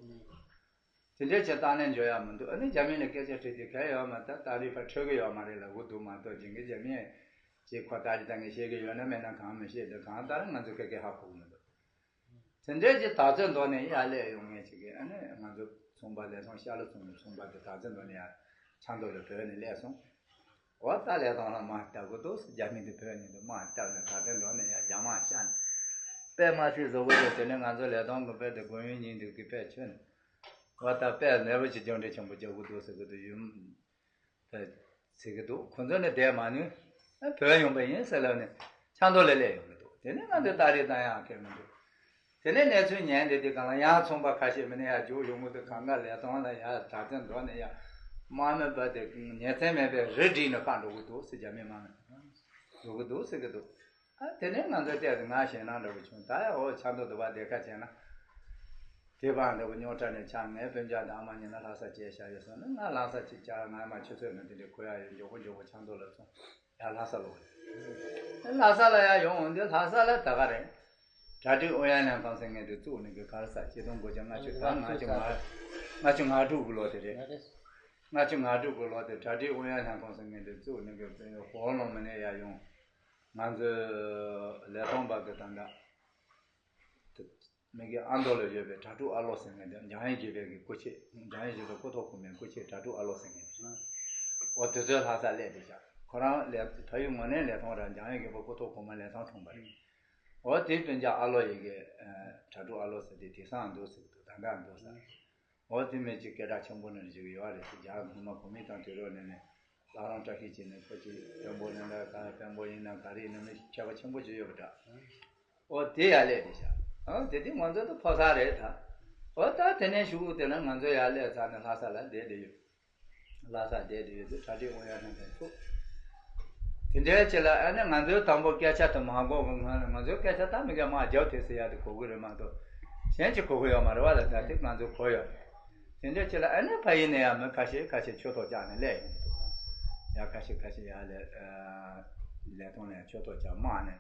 དེ་འདྲའི་ཆེད་གཏན་ནས་འཇོག་ཡག་མི་འདུག་ཨ་ནི་རྒྱ་མི་ལ་སྐད་ཆ་དྲིས་ཏེ་གལ་ཡོད་མ་རེད། ད་རིག་པ་འཕྲོད་ཀྱི་ཡོད་མ་རེད་ལབ་གི་འདུག་མ་གཏོགས་ཅིག་གི་རྒྱ་མི་ཅིག་ཁོ་ད་རིག་ད་ངས་བཤད་ཀྱི་ཡོད་ན་མེད་ན་གང་མི་ཤེས་འདུག་གང་ལྟར་ང་ཚོ་ག་གེ་ཧ་གོ་གི་མི་འདུག་དེ་འདྲའི་ཅིག་དར་ཚོད་མདོ་ནས་ཡར་སླེབས་ཡོང་མཁན་ཅིག་གི་ཨ་ནི་ང་ཚོ་ཚོང་པ་ལས་ཚོང་ཤ་ལོ་ཚོང་གི་ཚོང་པ་དེ་དར་ཚོད་མདོ་ནས་ཡར་ཆབ་མདོ་ལ་བྲོས་ནས་སླེབས་སོང་། འོ་ད་ལས་ཐོང་ལ་དམག་རྒྱག་གི་འདུག་ཟེར། རྒྱ་མི་དེ་བོད་ཉིད་དུ་དམག་རྒྱག་ནས་ད་ལྟའི་འགྲོ་ནས་ཡང་རྒྱ་དམག་ཤར་ནས་དཔེ་མ་སྲིད་བཟོ་གི་འདུག་དེ་ནས་ང་ཚོ་ལས་ཐོང་གི་དཔེ་དེ་དགོན་ཡུལ་ཉིན་དུ་གི་དཔེ་ཆོད་ནས་འོ་ད་དཔེ་ནད་པ་ཅིག་སྦྱོང་འདྲེ་ཆེན་པོ་རྒྱག་གི་འདུག་ཟེར་གི་འདུག་ཡུམ་དེ་ཟེར་གི་འདུག་ཁོ་ཚོ་ནི་བསྡད་མ་ནུས། ཨ་བོད་ཡོང་པ་ཡིན་ཟེར་ལབ་ནས་ཆབ་མདོ་ལ་སླེབས་ཡོང་གི་འདུག་དེ་ནས་ང་ཚོས་རྟ་རིགས་བཏང་ཡག་གི་མི་འདུག་དེ་ནས་གནས་ཚུལ་ཉན་དེ་དེ་གང་ལ་ཡང་ཚོང་པ་ཁ་ཤས་མི་ནས་ཡར་རྒྱུགས་ཡོང་གི་འདུག་གང་ག་ལས་ཐོང་ལ་ཡར་དྲག་དོན་འགྲོ་ནས་ཡར་དམག་མི་པ་དེ་ཉེན་ཚན་མེད་པའི་རི་བསྒྲིགས་ནས་ཕར་འགྲོ་གི་འདུག་ཟེར། རྒྱ་མི་དམག་མི་འགྲོ་གི་འདུག་ཟེར་གི་འདུག་ཨ་དེ་ནས་ང་ཚོ་བལྟས་ཏེ་ང་ཞེད་སྣང་འདྲ་བོ་བྱུང་། ད་ཡ་འོ་ཆབ་མདོ་དུ་བ་དེ་ཁ་བྱས་ན་དེ་བང་འདྲ་བོ་རྙོག་དྲ་ནས་ཆགས། ངའི་སྤུན་ཀྱག་དང་ཨ་མ་གཉིས་ན་ལྷ་ས་བཅད་བཞག་ཡོད་སོང་ན་ང་ལྷ་ས་ཅིག་བཅར། ང་མ་ཆུ་ཚོད་ནང་དེ་འདྲའི་གོ་ཡ་ཡོད། མགྱོགས་པོ་མགྱོགས་པོ་ཆབ་མདོ་ལ་སོང་། ཡར་ལྷ་ས་ལ་ལྷ་ས་ལ་ཡར་ཡོང་འོང་དུས་ལྷ་ས་ལ་ད་ག་རེད། གྲ་སྒྲིག་ཨུ་ཡོན་ལྷན་ཁང་ཟེར་མཁན་དེ་བཙུགས་ནས་གི་ག་རེ་ཟེར། ཆིག་སྟོང་དགུ་བརྒྱ་ལྔ་བཅུ་ད་ལྔ་བཅུ་ང་ལྔ་བཅུ་ང་དྲུག་གི་ལོ་དེ་རེད། ལྔ་བཅུ་ང་དྲུག་གི་ལོ་དེ་གྲ་སྒྲིག་ཨུ་ཡོན་ལྷན་ཁང་ཟེར་མཁན་དེ་བཙུགས་ནས་གི་ཧོང་ལུང་མི་ནས་ཡར་ཡོང་། ང་ཚོའི་ལས་ཐོང་པ་གི་ད་ལྟ་དེ་མི་གི་ཨ་མདོ་ལ་ཡོད་པའི་གྲྭ་ཕྲུག་ཨ་ལོ་ཟེར་མཁན་དེ་འཇམ་དབྱངས་དགྱེས་པའི་གི་སྐུ་མཆེད། འཇམ་དབྱངས་དགྱེས་པའི་སྐུ་ཐོག་གོང་མའི་སྐུ་མཆེད་གྲྭ་ཕྲུག་ཨ་ལོ་ཟེར་མཁན་དེ། འོ་དེ་ཚོའི་ལྷ་ས་སླེབས་དེ་བཞག་ཁོ་རང་ལས་ཕ་ཡུལ་དངོས་གནས་ལས་ཐོང་ར་འཇམ་དབྱངས་དགྱེས་པའི་སྐུ་ཐོག་གོང་མ་ལས་ཐོང་འཁྲུངས་པ་རེད། འོ་དེའི་སྤུན་ཀྱག་ཨ་ལོ་ཡི་གེ་གྲྭ་ཕྲུག་ཨ་ལོ་ཟེར་དེ་དེང་སང་འདུག་ཟེར་གི་འདུག་ད་ལྟ་འདུག་ཟེར། འོ་དེ་མི་གཅིག་སྐད་གྲགས་ཆེན་པོ་ནང་ཞིག་ཡོད་རེད་ཟེར། རྒྱ་གར་མི་མང་གོ་མིན་ཏང་དུས་རབས་ནས་ནས་བླ་བྲང་བཀྲ་ཤིས་ཅན་ནས་ཁོ་ཅིག་དཔོན་པོ་ནང་ལ་ག་དཔོན་པོ་ཡིན་ན་ག་རེ་ཡིན་ན་མི་མཁས་པ་ཆེན་པོ་ཅིག་ཡོད་པ་འདྲ། འོ་དེ་ཡར་སླེབས་དེ་བཞག་འོ་དེ་དེ་ང་ཚོ་ད་ཕོ་གསར་རེད་ད། འོ་ད་དེ་ནས་གཞུག་དེ་ན་ང་ཚོ་ཡར་སླེབས་ཚར་ནས་ལྷ་ས་ལ་བསྡད་དེ་ཡོད། ལྷ་ས་བསྡད་དེ་ཡོད་དུས་གྲ་སྒྲིག་ཨུ་ཡོན་ལྷན་ཁང་ཚུགས། དེ་འདྲའི་ཆེད་ལ་ཨ་ནི་ང་ཚོའི་དང་པོ་སྐད་ཆ་དེ་མ་གོ་གི་སྔོན་ལ་ང་ཚོའི་སྐད་ཆ་ད་མི་ག་མ་རྒྱབ་དེ་ཟེར་ཡ་དེ་གོ་གི་རེད་མ་གཏོགས་གཞན་གྱིས་གོ་གི་ཡོད་མ་རེད་བ། ལ་ད་དེ་ང་ཚོ་གོ་ཡོད་རེད། དེ་འདྲའི་ཆེད་ལ་ཨ་ནི་ཕ་ཡུལ་ནས་ཡང་མི་ཁ་ཤས་ཁ་ཤས་ཆོས་ཐོག་བཅར་ནས་སླེབས་ཡོང་གི་འདུག་ཡ་ཁ་ཤས་ཁ་ཤས་ཡ་ལས་ལས་ཐོང་ནས་ཆོས་ཐོག་བཅར་དམག་ནས་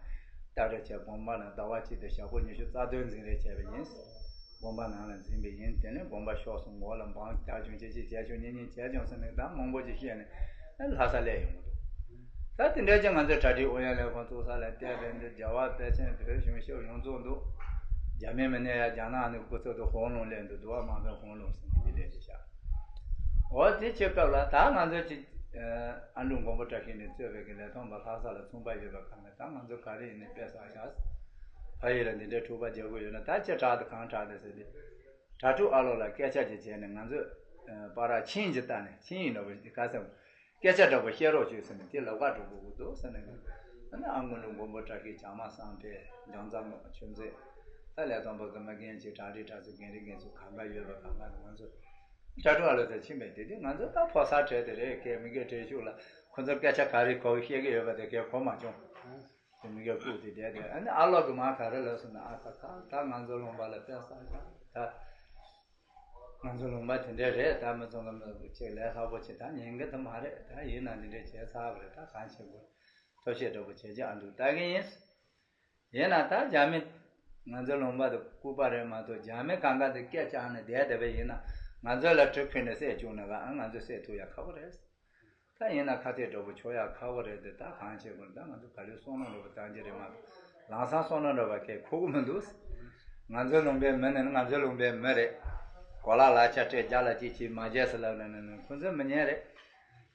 སྟབས་རེ་བྱས་དགོན་པ་ནང་ཟླ་བ་གཅིག་དང་ཞག་པོ་ཉི་ཤུ་རྩ་བདུན་འཛིན་རེས་བྱས་པ་ཡིན། དགོན་པ་ནང་ལ་འཛིན་པ་ཡིན། དེ་ནས་དགོན་པ་ཤོར་སོང་། འོག་ལ་འབངས་རྒྱག་བྱུང་། ཅི་ཅི་བྱས་བྱུང་། གཉེན་ཉེ་བྱས་བྱུང་ཟེར་ནས་ད་མང་པོ་ཅིག་བཤད་ནས་ལྷ་ས་སླེབས་ཡོང་གི་འདུག་ད་དེ་འདྲ་ཅིག་ང་ཚོས་གྲ་སྒྲིག་ཨུ་ཡོན་ལྷན་ཁང་བཙུགས་ས་ལ་བལྟས་པས་འདི་རྒྱ་བལ་དཔལ་ཆེན་བོད་གཞུང་ཞབས་ཡོངས་རྫོགས་འདུག་རྒྱ་མི་མི་སྣ་ཡ་རྒྱ་ནག་ནས་སྐུ་ཚབ་ཏུ་ཧོང་ལུང་སླེབས་འདུག་འདུག་བ། མ་བོད་ཧོང་ལུང་ཟེར་ནས་འདི་སླེབས་ཏེ་བཞག་འོ་དེ་ཆེད་སྐབས་ལ་ད་ང་ཚོ་ཅིག་ཨ་འབྲུག་མགོན་པོ་བཀྲ་ཤིས་ནས་གཙོས་པའི་གི་ལས་ཐོག་པ་ལྷ་ས་ལ་ཚོང་པ་ཡོད་པ་གང་ལ་ད་ང་ཚོ་ག་རེ་ཡིན་ནའི་དཔེ་བསགས་བཞག་ཕ་ཡུལ་ལ་འདི་འདྲའི་འཁྲུག་པ་རྒྱག་གི་ཡོད་ན་ད་ཅི་དྲག་དང་གང་དྲག་དང་ཟེར་ཏེ། གྲྭ་ཕྲུག་ཨ་ལོ་ལ་སྐད་ཆ་ཅིག་བྱས་ནས་ང་ཚོས་ཨ་པ་ར་ཆིངས་ཅིག་བཏགས་ནས་ཆིངས་ཡིག་འདྲ་པོ་ཅིག་ག་ཟེར་སྐད་ཆ་འདྲ་པོ་བཤད་རོགས་བྱོས་ཟེར་ནས་དེ་ལབ་ག་འགྲོ་དགོས་ཀྱི་འདུག་ཟེར་ནས། ཨ་ནི་ཨ་མདོ་ནས་མགོན་པོ་བཀྲ་ཤིས་བྱང་མ་བསམ་འཕེལ་འཇང་ཚ་ཆོས་མཛད་ད་ལས་ཐོག་པ་གི་མི་རྒན་ཅིག་གྲ་སྒྲིག་གྲ་ཚོ་རྒན་རིགས་རྒན་ཚོ་གང་ག་ཡོད་པ་གང་ག་ང་ཚོ་གྲྭ་ཕྲུག་ཨ་ལོ་ཚོ་ཕྱིན་པས་དེ་དུས་ང་ཚོ་ད་ཕོ་གསར་གྲས་དེ་རེད། སྐད་མི་སྐད་གྲས་ཤུགས་ལ་ཁོ་ཚོར་སྐད་ཆ་ག་རེ་གོ་བཤད་ཀྱི་ཡོད་པ་དེ་སྐད་གོ་མ་བྱུང་། དེ་མི་སྐད་བཀུག་དེ་བསྡད་དེ་ཨ་ནི་ཨ་ལོ་གི་མ་ག་རེ་ལབ་སོང་ན་ཨ་ཁ་ཁ་ད་ང་ཚོ་ལུང་པ་ལ་དཔེ་བསགས་ཤག་ད་ང་ཚོ་ལུང་པ་དེ་འདྲས་རེད། ད་མི་ཚང་གི་མི་ཅིག་ལས་སླ་པོ་ཅིག་ད་ཉན་གི་དེ་མ་རེད། ད་ཡིན་ན་འདི་འདྲས་བྱས་ཚར་བ་རེད། ད་གང་བྱེད་དགོས་ཐབས་ཤེས་འདྲ་པོ་བྱེད་ཀྱི་ཨ་འདུག་ལྟ་གི་ཡིན། ཡིན་ན་ད་རྒྱ་མི་ང་ཚོའི་ལུང་པ་དེ་ལྐུགས་པ་རེད་མ་གཏོགས་རྒྱ་མི་གང་ག་དེ་སྐད་བཅག་ནས་བསྡད་བསྡད་པ་ཡིན་ན་ང་ཚོ་ལ་གྲི་ཁུར་ནས་བསད་བཅུག་ན་ག་ཨ་ང་ཚོ་བསད་ཐུབ་ཡ་ཁག་པོ་རེད། ད་ཡིན་ན་ཁ་གཏད་འདྲ་པོ་ཆོག་ཡ་ཁག་པོ་རེད་དེ། ད་གང་བྱེད་དགོས། ད་ང་ཚོ་ག་ལེར་བསམ་བློ་འདྲ་པོ་བཏང་རྒྱུ་རེད་མ་གཏོགས་ལམ་སང་བསམ་བློ་འདྲ་པོ་གས་འཁོར་གི་མི་འདུག་ང་ཚོའི་ལུང་པའི་མི་ནི་ང་ཚོའི་ལུང་པའི་མི་རེད། གོ་ལ་ལག་ཆ་སྤྲད་རྒྱ་ལ་ཅིག་བྱས་མ་བྱས་ཟེར་ལབ་ན་ནི་ནི་ཁོ་ཚོས་མི་ཉན་རེད།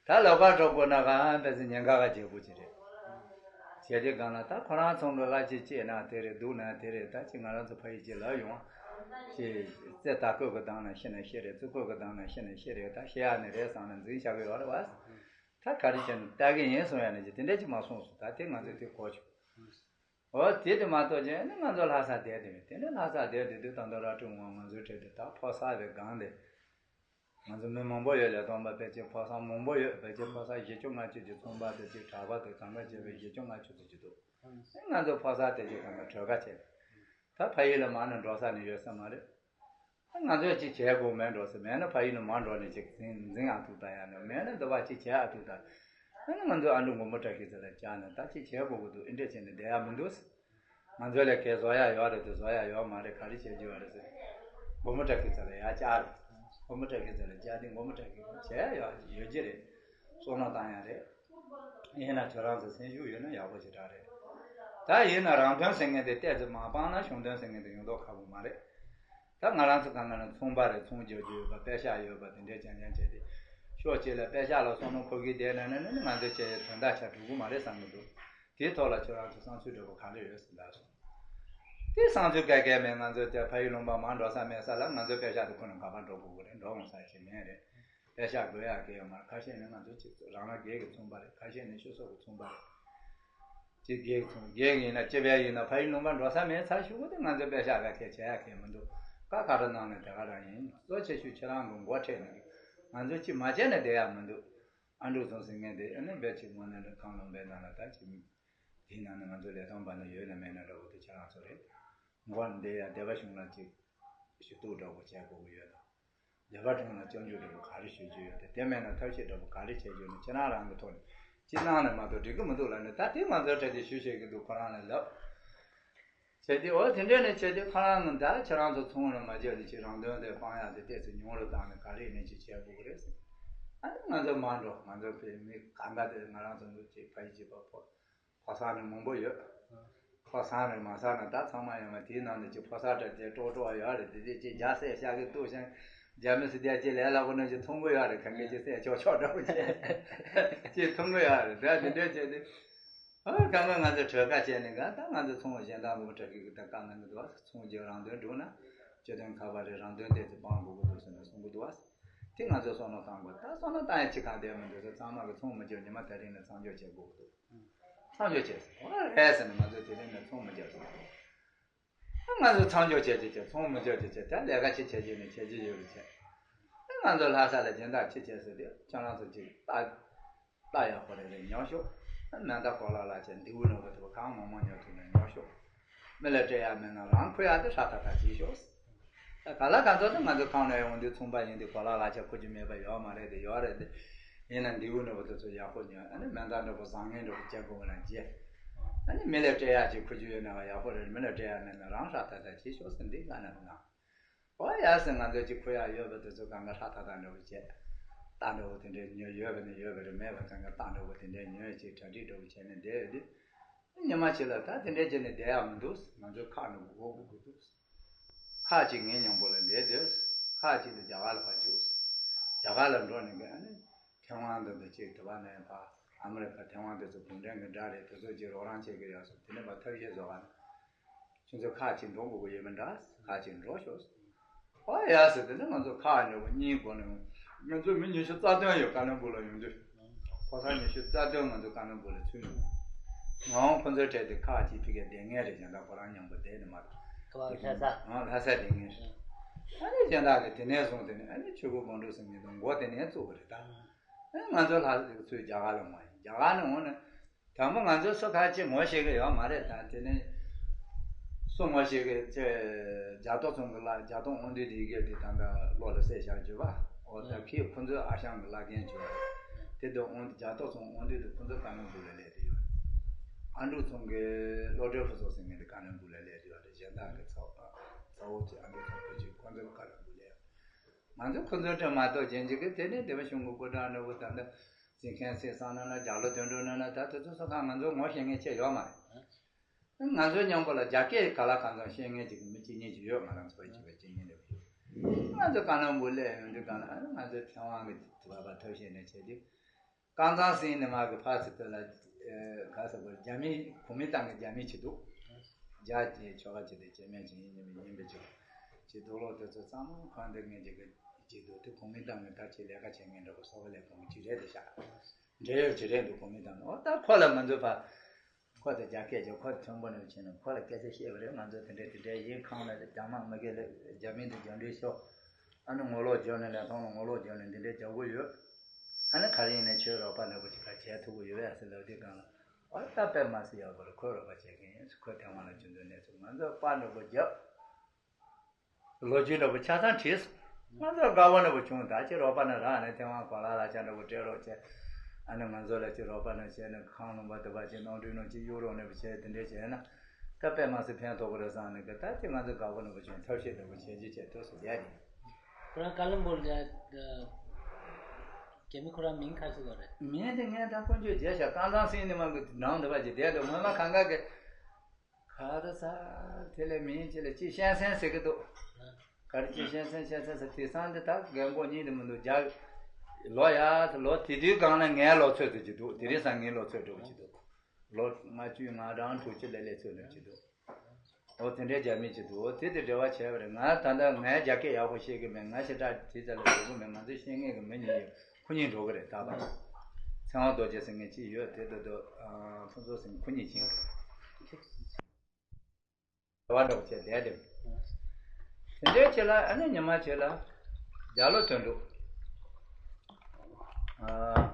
ད་ལོགས་ཀ་འགྲོ་དགོས་ན་གང་ཕལ་ཆེར་ཉེན་ཁ་ག་རྒྱས་པོ་ཅིག་རེད། བྱས་དུས་གང་ལ་ད་ཁོ་རང་ཚང་གི་ག་ཅིག་སྐྱེས་ན་དེ་རེད། སྡུག་ན་དེ་རེད། ད་ཅིག་ང་རང་ཚོ་ཕ་ཡུལ་གྱི་ལབ་ཡོང་ཅིག་རྩེ་ད་བཀོད་གི་བཏང་ན་ཤི་ན་ཤི་རེད། རྩེ་བཀོད་གི་བཏང་ན་ཤི་ན་ཤི་རེད། ད་ཤི་ཡ་ནི་རེད་བསམ་ན་འཛིན་བྱ་གི་ཡོད་རེད་བ། ད་ག་རེ་བྱས་ན་ལྟ་གི་ཡིན་གསུང་ཡ་ནི་ཅིག་དེ་འདྲ་ཅིག་མ་གསུངས་སོང་། ད་དེ་ང་ཚོས་དེ་གོ་ཆོག་འོ་དེ་དེ་མ་གཏོགས་ཀྱང་ནི་ང་ཚོ་ལྷ་ས་བསྡད་དེ་མེད། དེ་ནས་ལྷ་ས་བསྡད་དེ་དུས་ད་ལྟ་ར་ཀྲུང་ཝང་ང་ཚོའི་གྲས་དེ་ད་ཕོ་གསར་བའི་སྒང་དེ་ང་ཚོ་མི་མང་པོ་ཡོད། ལས་ཐོག་པ་ཕལ་ཆེར་ཕོ་གསར་མང་པོ་ཡོད། ཕལ་ཆེར་ཕོ་གསར་བཞི་བཅུ་ལྔ་བཅུ་གྱི་ཚོང་པ་དེ་གཅིག་གྲྭ་པ་དེ་གང་ག་བྱས་པའི་བཞི་བཅུ་ལྔ་བཅུ་དེ་གཅིག་འདུག་ང་ཚོ་ཕོ་གསར་དེ་ཅིག་གང་ག་གྲོས་ཁ་བྱས། ད་ཕ་ཡུལ་ལ་མར་ནས་འགྲོ་ས་ནི་ཡོད་ས་མ་རེད། ང་ཚོས་ཅིག་བྱེད་དགོས་མེད་འགྲོ་ཟེར། མེད་ན་ཕ་ཡུལ་ནས་མར་འགྲོ་ནས་ཅིག་འཛིང་འཛིང་ཡག་ཐུག་ད་ཡག་ནས། མེད་ན་འདི་བ་ཅིག་བྱེད་ཡག་ཐུག་ད། ཨ་ནི་ང་ཚོ་ཨ་འབྲུག་མགོན་པོ་བཀྲ་ཤིས་ཚེ་ལ་བཅར་ནས། ད་ཅིག་བྱེད་དགོས་ཀྱི་འདུག་ཨེ་འདྲས་བྱས་ནས་བསྡད་ཡག་མི་འདུག་ང་ཚོ་ལས་ཀའི་བཟོ་ཡག་ཡོད་རེད་དེ། བཟོ་ཡག་ཡོད་མ་རེད། ག་རེ་བྱེད་རྒྱུ་ཡོད་རེད་ཟེར། མགོན་པོ་བཀྲ་ཤིས་ཚེ་ལ་ཡར་བཅར་རེད། མགོན་པོ་བཀྲ་ཤིས་ཚེ་ལ་བཅར་དུས་མགོན་པོ་བཀྲ་ཤིས་བྱེད་ཡག་ཡོད་ཀྱི་རེད། བསམ་བློ་བཏང་ཡག་རེད། ཡིན་ན་ཁྱོད་རང་ཚོ་སེམས་ཤུགས་ཡོད་ན་ཡག་པོ་ཞེ་དྲག་རེད། ད་ཡིན་ན་རང་དོན་ཟེར་མཁན་དེ་ཏོག་ཙམ་མ་སྤངས་ན་གཞུང་དོན་ཟེར་མཁན་དེ་ཡོང་མདོག་ཁ་པོ་མ་རེད། ད་ང་རང་ཚོ་གང་ག་ན་ཚོང་པ་རེད། ཚོང་རྒྱག་རྒྱུ་ཡོད་པ། པེ་ཤག་ཡོད་པ། དེ་འདྲའི་རྐྱང་རྐྱང་བྱས་ཏེ། ཕྱོགས་གཅིག་ལ་པེ་ཤག་ལ་བསམ་བློ་འཁོར་གྱི་བསྡད་ན་ནི་ང་ཚོ་ཆེ་དོན་དག་ཆགས་འགྲོ་གི་མ་རེད་བསམ་གྱི་འདུག་དེའི་ཐོག་ལ་ཁྱོད་རང་ཚོ་བསམ་ཚུལ་འདྲ་པོ་ག་རེ་ཡོད་ཟེར་ལབ་སོང་། དེ་བསམ་ཚུལ་ག་གེ་མེད། ང་ཚོ་དེ་ཕ་ཡུལ་ལུང་པ་མར་འགྲོ་ས་མེད་ས་ལ། ང་ཚོ་པེ་ཤག་དེ་ཁོ་ན་ག་པར་འགྲོ་དགོས་ཀྱི་རེད། འགྲོ་འོང་ས་ཅིག་མེད་རེད། པེ་ཤག་དགོས་ཡག་གི་ཡོད་མ་རེད། ཁ་ཤས་ནི་ང་ཚོ་ཅིག་རང་རང་སྒེར་གྱི་ཚོང་པ་རེད། ཁ་ཤས་ནི་ཆོས་ཚོགས་ཀྱི་ཚོང་པ་རེད། ཅིག་སྒེར་གྱི་ཚོང་། སྒེར་གྱི་ཡིན་ན་སྤྱི་པའི་ཡིན་ན། ཕ་ཡུལ་ལུང་པ་འགྲོ་ས་མེད་ཚར་ཞུ་གི་འདུག་ང་ཚོ་པེ་ཤག་ག་གེ་བྱེད་ཡག་གི་མི་འདུག་ཀ་ཁ་ར་ནང་ནས་དེ་ག་རང་ཡིན། གཙོ་ཆེ་ཤོས་ཁྱེད་རང་གི་མགོ་ཁྲིད་ནས། ང་ཚོ་ཅིག་མ་བྱས་ན་བསྡད་ཡག་མི་འདུག་ཨ་འབྲུག་ཚང་ཟེར་མཁན་དེ་ཨ་ནི་རྦད་ཅིག་དངོས་གནས་ཁང་ལུང་པའི་ནང་ལ་ད་ཅིག་དེའི་ནང་ནས་ང་ཚོ་ལས་དོན་པ་ནི་ཡོད་ན་མེད་ན་འདྲ་བོ་དེ་ཁྱེད་རང་ཚོ་རེད། མགོ་འདི་ཡ་སྡེ་པ་གཞུང་ལ་ཅིག་ཞུ་གཏུག་འདྲ་བོ་བྱེད་དགོས་ཀྱི་ཡོད་དམ། སྡེ་པ་གཞུང་ལ་སྐྱོན་བརྗོད་འདྲ་བོ་ག་རེ་ཞུ་རྒྱུ་ཡོད་དེ། དེ་མེད་ན་ཐབས་ཤེས་འདྲ་བོ་ག་རེ་བྱེད་རྒྱུ་ནི་ཁྱེད་རང་རང་གི་ཐོག་ནས་ཅིག་གནང་ན་མ་གཏོགས་འགྲིག་གི་མི་འདུག་ལབ་ནས། ད་དེ་ང་ཚོའི་གྲས་དེ་ཞུ་བྱེད་ཀྱི་འདུག་ཁོ་རང་ལ་ལབ། བྱས་ཏེ་འོ་དེ་འདྲས་ནས་བྱས་ཏེ་ཁོ་རང་ད་ཁྱེད་རང་ཚོ་ཚོང་རུ་མ་བརྒྱབ་ནས་ཅིག་རང་དོན་དེ་སྤང་ཡག་དེ་ཏོག་ཙམ་ཉུང་རུ་བཏང་ནས་ག་རེ་ནས་ཅིག་བྱེད་དགོས་ཀྱི་རེད་ཟེར། ཨ་ནི་ང་ཚོ་མ་འགྲོ། ང་ཚོ་བོད་མི་གང་ག་དེ་ང་རང་ཚོ་འདུག་ཅིག་ཕ་ཡི་བྱེད་པ་ཕོ། ཕོ་གསར་ནི་མང་པོ་ཡོད། ཕོ་གསར་རེད་མ་གསར་ན་ད་ཚང་མ་ཡོད་མ། དེའི་ནང་ནས་ཅིག་ཕོ་གསར་འདྲ་དེ་ཀྲོག་ཀྲོག་ཡོད་རེད། དེ་དེ་ཅིག་རྒྱ་སེ་ཤ་གི་གཏུག་ཤིང་། རྒྱ་མི་སི་དེ་ཅིག་ལས་སླ་པོ་ནང་ཅིག་མཐོང་གི་ཡོད་རེད། གང་གི་ཅིག་སེ་ཆོག་ཆོག་འདྲ་པོ་ཅིག་ཅིག་མཐོང་གི་ཡོད་རེད། ད་དེ་འདྲ་བྱས་ཏེ། ཨ་གང་ག་ང་ཚོ་གྲོས་ཁ་བྱས་ནས་ག་ད་ང་ཚོ་ཚོང་གཞན་དག་མང་པོ་གྲ་གི་གི་ད་བཀའ་གནང་གི་འདུག་བ། ཚོང་རྒྱག་རང་དོན་སྒྲུབ་ན་སྤྱི་དོན་ཁ་པ་རེད། རང་དོན་ཏོག་ཙམ་སྤང་དགོས་ཀྱི་འདུག་ཟེར་ནས་གསུང་གི་འདུག་བ། དེ་ང་ཚོས་བསམ་བློ་བཏང་དགོས། ད་བསམ་བློ་བཏང་ཡ་ཅི་གང་བསྡད་མི་འདུག་ཟེར། ཚང་མ་གི་ཚོང་མི་རྒྱག་ཉི་མ་དེ་རིང་ནས་མཚམས་འཇོག་བྱེད་དགོས་ཀྱི་འདུག་མཚམས་འཇོག་བྱས་ཟེར། འོ་རེད་ཟེར་ནས་ང་ཚོས་དེ་རིང་ནས་ཚོང་མི་རྒྱག་ཟེར། ང་ཚོས་མཚམས་འཇོག་བྱས་བྱས་བྱས། ཚོང་མི་རྒྱག་བྱས་བྱས། ད་ལས་ཀ་ཅི་བྱེད་རྒྱུ་ནས་བྱེད་རྒྱུ་ཡོད་རེད་བྱས། ང་ཚོ་ལྷ་ས་ལ་སྦྱིན་བདག་ཅི་བྱས་ཟེར་དུས་ཁྱེད་རང་ཚོ་ཅིག་ལྟ་ལྟ་ཡག་པོ་རེ་རེ་ཉོ་ཤོག་མེ་མདའ་གོ་ལ་ལ་བྱས་མདེའུ་ནོར་བུ་དེ་བ་གང་མང་མང་ཉོ་ཐུབ་ན་ཉོ་ཤོག་མི་ལ་སྤྲད་ཡག་མེད་ན་རང་ཁུར་ཡག་དེ་ཧྲ་ཐག་ཐག་བྱེད་ཤོག་ད་ག་ལ་ག་ཚོད་དུ་ང་ཚོ་ཁང་ནས་ཡོང་དུས་ཚོང་པ་ཡིན་དུས་གོ་ལ་ལག་ཆ་ཁུར་རྒྱུ་མེད་པ་ཡོད་མ་རེད་དེ། ཡོད་རེད་དེ། ཡིན་ན་མདེའུ་འདྲ་པོ་དེ་ཚོ་ཡག་པོ་ཉོས། ཨ་ནི་མེ་མདའ་འདྲ་པོ་བཟང་ངན་འདྲ་པོ་བྱེད་དགོས་ན་བྱེད། ཨ་ནི་མི་ལ་སྤྲད་ཡག་ཅིག་ཁུར་རྒྱུ་ཡོད་ན་ཡག་པོ་རེད། མི་ལ་སྤྲད་ཡག་མེད་ན་རང་ཧྲ་ཐག་ཐག་བྱེད་ཤོག་ཟེར་འདི་བཀའ་གནང་གནང་། ཨོ་ཡ་ཟེར། ང་ཚོ་ཅིག་ཁུར་ཡག་ཡོད་པ་དེ་ཚོ་གང་ག་ཧྲ་ཐག་ཐག་འདྲ་པོ་བྱེད། རྟ་འདྲ་པོ་དེ་འདྲས་ཉོས། ཡོད་པ་ནི་ཡོད་པ་རེད། མེད་པ་གང་ག་རྟ་འདྲ་པོ་དེ་འདྲས་ཉོས་ཅིག་གྲ་སྒྲིག་འདྲ་པོ་བྱས་ནས་བསྡད་ཡོད་དུས། ཉི་མ་གཅིག་ལ་ད་དེ་འདྲས་བྱས་ནས་བསྡད་ཡག་མི་འདུག་ང་ཚོའི་ཁག་ནང་སྒུག་དགོས་ཀྱི་འདུག་ཁག་ཅིག་ངའི་མཉམ་པོ་ལ་བསྡད་སྡོད། ཁག་ཅིག་ནི་རྒྱ་གར་ལ་ཕར་རྒྱུགས། རྒྱ་གར་ལ་འགྲོ་ནས་གི་ཨ་ནི་ཐེ་ཝན་འདི་འདི་ཅིག་དེ་བ་ནས་ཕར་ཨ་མི་རི་ཀ་ཐེ་ཝན་དེ་ཚོ་གུང་ཁྲན་གི་དགྲ་རེད། དེ་ཚོ་ཅིག་རོགས་རམ་བྱེད་ཀྱི་ཡོད་སོང་། དེ་ནས་ཕར་ཐབས་ཤེས་བཟོ་ག་ནས་ཁྱོད་ཚོ་ཁག་ཅིག་འགྲོ་དགོས་ཀྱི་ཡོད་མི་འདྲ། ཁག་ཅིག་འགྲོ་ཤོག་ཨོ་ཡ་ཟེར། དེ་ནས་ང་ཚོ་ཁག་ཉོ་བ་གཉིས་སྒོ་ནས། ང་ཚོ་མི་ཉི་ཤུ་རྩ་བདུན་ཡོད། ཀ་ལོན་སྦུག་ལ་ཡོང་དུས། ཕོ་གསར་ཉི་ཤུ་རྩ་བདུན་ང་ཚོ་ཀ་ལོན་སྦུག་ལ་ཚུད་ཡོང་། ང་འོང་ཁོ་ཚོའི་གྲས་དེ་ཁག་ཅིག་ཕ་གིར་བསྡད་མཁན་རེད། གཞན་དག་ཁོ་རང་མཉམ་པོ་བསྡད་ནི་མ་རེད། ཁོ་ལྷ་ས། ཨང་། ལྷ་ས་བསྡད་མཁན་རེད། ཨ་ནི་གཞན་དག་གིས་དེ་ནས་བཟུང་དེ་ནས་ཨ་ནི་ཆོས་སྐུ་དགོངས་གྲུབ་ཟེར་མཁན་དང་མགོ་དེ་ནས་བཙུགས་པ་རེད་ད། ཨ་ནི་ང་ཚོ་ལྷ་ས་ཚུར་རྒྱ་གར་ལ་འོང་ཡིན། རྒྱ་གར་ནས་འོང་ནས། དང་པོ་ང་ཚོ་སུ་ཁ་ཅིག་ངོ་ཤེས་ཀྱི་ཡོད་མ་རེད། ད་དེ་ནས་སུ་ངོ་ཤེས་ཀྱི་ཅེ། རྒྱ་ཏོ་ཚང་གི་བླ། རྒྱ་ཏོ་དབང་འདུས་དེ་ཡི་གེ་དེ་ད་ལྟ་བློ་ལ་གསལ་བཞག་བརྗོད་པ། འོ་ད་ཁྱེད་ཁོ་ཚོའི་ཨ་ཞང་གི་བླ་རྒན་བརྗོད་པ་རེད། དེ་དུ་དབང་འདུས། རྒྱ་ཏོ་ཚང་དབང་འདུས་དེ་ཁོ་ཚོ་ཀ་ལོན་སྦུག་ལ་སླེབས་དེ་ཡོད། ཨ་འབྲུག་ཚང་གི་བློ་གྲོས་ཕུན་ཚོགས་ཟེར་མཁན་དེ་ཀ་ལོན་སྦུག་ལ་སླེབས་དེ་ཡོད་རེད། གཞན་དག་གི་ཚ་ཚ་བོ་ཅིག་ཨ་འབྲུག་ཚང་བུ་ཅིག་ཁོ་ཚོ་ཀ་ལོན་སྦུག་སླེབས། ང་ཚོ་ཁོ་ཚོའི་གྲས་མ་གཏོགས་གཞན་གཅིག་གིས། དེ་ནས་སྡེ་པ་གཞུང་གི་སྐུ་དྲག་འདྲ་བོ་དང་། ད་འཛིན་མཁན་སྲིད་བཟང་ན་ན། རྒྱ་ལོ་དོན་གྲུབ་ན་ན། ད་དེ་ཚོ་སོ་ཁ་ང་ཚོ་ངོ་ཤེས་མཁན་ཅིག་ཡོད་མ་རེད། ང་ཚོའི་མཉམ་པོ་ལ་རྒྱ་སྐད་ག་ལ་གང་འཚམ་ཤེས་མཁན་ཅིག་མི་གཅིག་གཉིས་ཅིག་ཡོད། ང་རང་ཚོ་གཅིག་པ་གཅིག་གཉིས་འདྲ་བོ་ཡོད། ང་ཚོ་ཀ་ལོན་སྦུག་སླེབས་ཡོང་དུས་གང་ལ་ང་ཚོ་ཐེ་ཝན་གྱི་བ་བ་ཐབས་ཤེས་ནས་བྱས་དུས། ཀང་ཙང་སིན་ནི་མ་གི་ཕར་ཚུར་དེ་ལ་ག་ས་གོ། རྒྱ་མི་གོ་མིན་ཏང་གི་རྒྱ་མི་ཅིག་འདུག་རྒྱ་ཆེ་ཆོལ་ཁ་ཅིག་དེ་སྐྱེ་དམན་ཅིག་ཡིན་ནི་མིན་ཡིན་པའི་ཅིག་ཅིག་འདུག་ལོ། དེ་ཚོ་ཚང་མ་ཁོང་འདི་ངེད་ཅིག་གི་ཅིག་འདུག་དེ་གོ་མིན་ཏང་གི་ད་ཅིག་ལས་ཀ་བྱེད་མཁན་འདྲ་པོ་སོ་པ་ལས་གོང་ཅིག་རེད་དེ་ཤག་འབྲེལ་ཡོད་ཅིག་རེད་འདུག་གོ་མིན་ཏང་ནི། འོ་ད་ཁོ་ལ་ང་ཚོ་ཕ། ཁོ་དང་རྒྱ་སྐད་ཀྱི་ཁོ་མཐོན་པོ་ནས་ཕྱིན་ནས་ཁོ་ལ་སྐད་ཆ་བཤད་པ་རེད། ང་ཚོ་དེ་འདྲས་དེ་འདྲས་ཡིན། ཁང་ལ་རྒྱ་དམག་མི་སྒེར་ལ་རྒྱ་མི་འདི་རྒྱབ་འདྲེ་ཤོག་ཨ་ནི་ངོ་ལོག་བྱོན་ནས་ལས་ཐོང་ལ་ངོ་ལོག་བྱོན་ནས་འདི་འདྲས་རྒྱག་གི་ཡོད། ཨ་ནི་ག་རེ་ཡིན་ནའི་ཁྱོད་རོགས་པ་འདྲ་པོ་ཅིག་ག་བྱེད་ཐུབ་ཀྱི་ཡོད་པས་ཟེར་ལབ་དུས་སྒང་ལ། ཨ་ད་དཔེ་མ་སྲིད་ཡག་པོ་རེད། ཁོས་རོགས་པ་བྱེད་མཁན་ཡིན། ཁོས་ཐེ་ཝན་ལ་ཆུ་འཛུལ་གནས་ཚུལ་ང་ཚོས་པར་འདྲ་པོ་བརྒྱབ། ལོ་རྒྱུས་འདྲ་པོ་ཆ་ཚང་བྲིས། ང་ཚོ་དགའ་པོ་འདྲ་པོ་བྱུང་། ད་ཁྱེད་རོགས་པ་ནང་རག་ནས་ཐེ་ཝན་གོ་ལ་ལ་ཅག་འདྲ་པོ་སྤྲད་རོགས་བྱས། ཨ་ནི་ང་ཚོ་ལ་ཁྱེད་རོགས་པ་ནང་བྱས་ནས་ཁང་ལུང་པ་དུ་བ་ཅིག་གནང་སྤྲོད་གནང་ཅིག་གཡུག་རོགས་འདྲ་པོ་བྱས། དེ་འདྲས་བྱས་ན་ད་དཔེ་མ་སྲིད་ཕན་ཐོགས་པོ་རེད་བསམ་ནས་གི། ད་ཁྱེད་ང་ཚོ་དགའ་པོ་འདྲ་པོ་བྱུང་། ཐབས་ཤེས་འདྲ་པོ་བྱས་ཅིག་བྱས་ཐུབ་སོང་བསྡད་དེ། ཁོ་རང་ཀ་ལམ་བོར་ལ་རྒྱ་མི་ཁོ་རང་མིང་ག་རེ་ཟེར་བ་རེད། མིང་དེ་ངས་ད་དཀོན་མཆོག་མཇལ་ཤག་རྐང་ཚང་སེང་ནི་མ་གི་ནང་དུ་བ་ཅིག་བསྡད་འདུག་སྔོན་མ་གང་ག་གི། ག་རེ་ཟ། དེ་ལས་མིང་ཅིག་ལ་ཅི་ཤན་སན་ཟེར་གི་འདུག་ག་རེ་ཅི་ཤན་སན་ཤན་སན་ཟེར། དེང་སང་འདི་ད་རྒན་གོག་གཉིས་དེ་མི་འདུག་རྒྱ། ལོ་ཡ་ལོ་དེ་དུས་སྒང་ལ་ངའི་ལོ་ཚོད་དུ་ཅིག་འདུག་དེ་རིང་སང་ངའི་ལོ་ཚོད་འདྲ་པོ་ཅིག་འདུག་ལོ་ལྔ་བཅུ་ང་གྲངས་དྲུག་ཅུ་ལ་སླེབས་ཚོད་འདྲ་པོ་ཅིག་འདུག་འོ་དེ་འདྲའི་རྒྱ་མི་ཅིག་འདུག་འོ་དེ་དེ་འབྲེལ་བ་བྱས་པ་རེད། ང་ད་ལྟ་ངའི་རྒྱ་སྐད་ཡག་པོ་ཤེས་ཀྱི་མེད། ང་ཞེ་དྲག་དེ་ཙམ་ལ་ཡག་པོ་མེད། ང་ཚོས་ཤེས་མཁན་གྱི་མི་གཉིས་ཡོད། ཁོ་གཉིས་འགྲོ་གི་རེད། ད་བར་ཚེ་དབང་རྡོ་རྗེ་ཟེར་མཁན་གཅིག་ཡོད། དེ་ད་ལྟ་ཨ་ཕུན་ཚོགས་ཟེར་མཁན། ཁོ་གཉིས་ཕྱིན། བ་འདྲ་པོ་བྱས་བསྡད་དེ། དེ་འདྲའི་ཆེད་ལ་ཨ་ནི་ཉི་མ་ཆེད་ལ་རྒྱ་ལོ་དོན་གྲུབ། ཨ།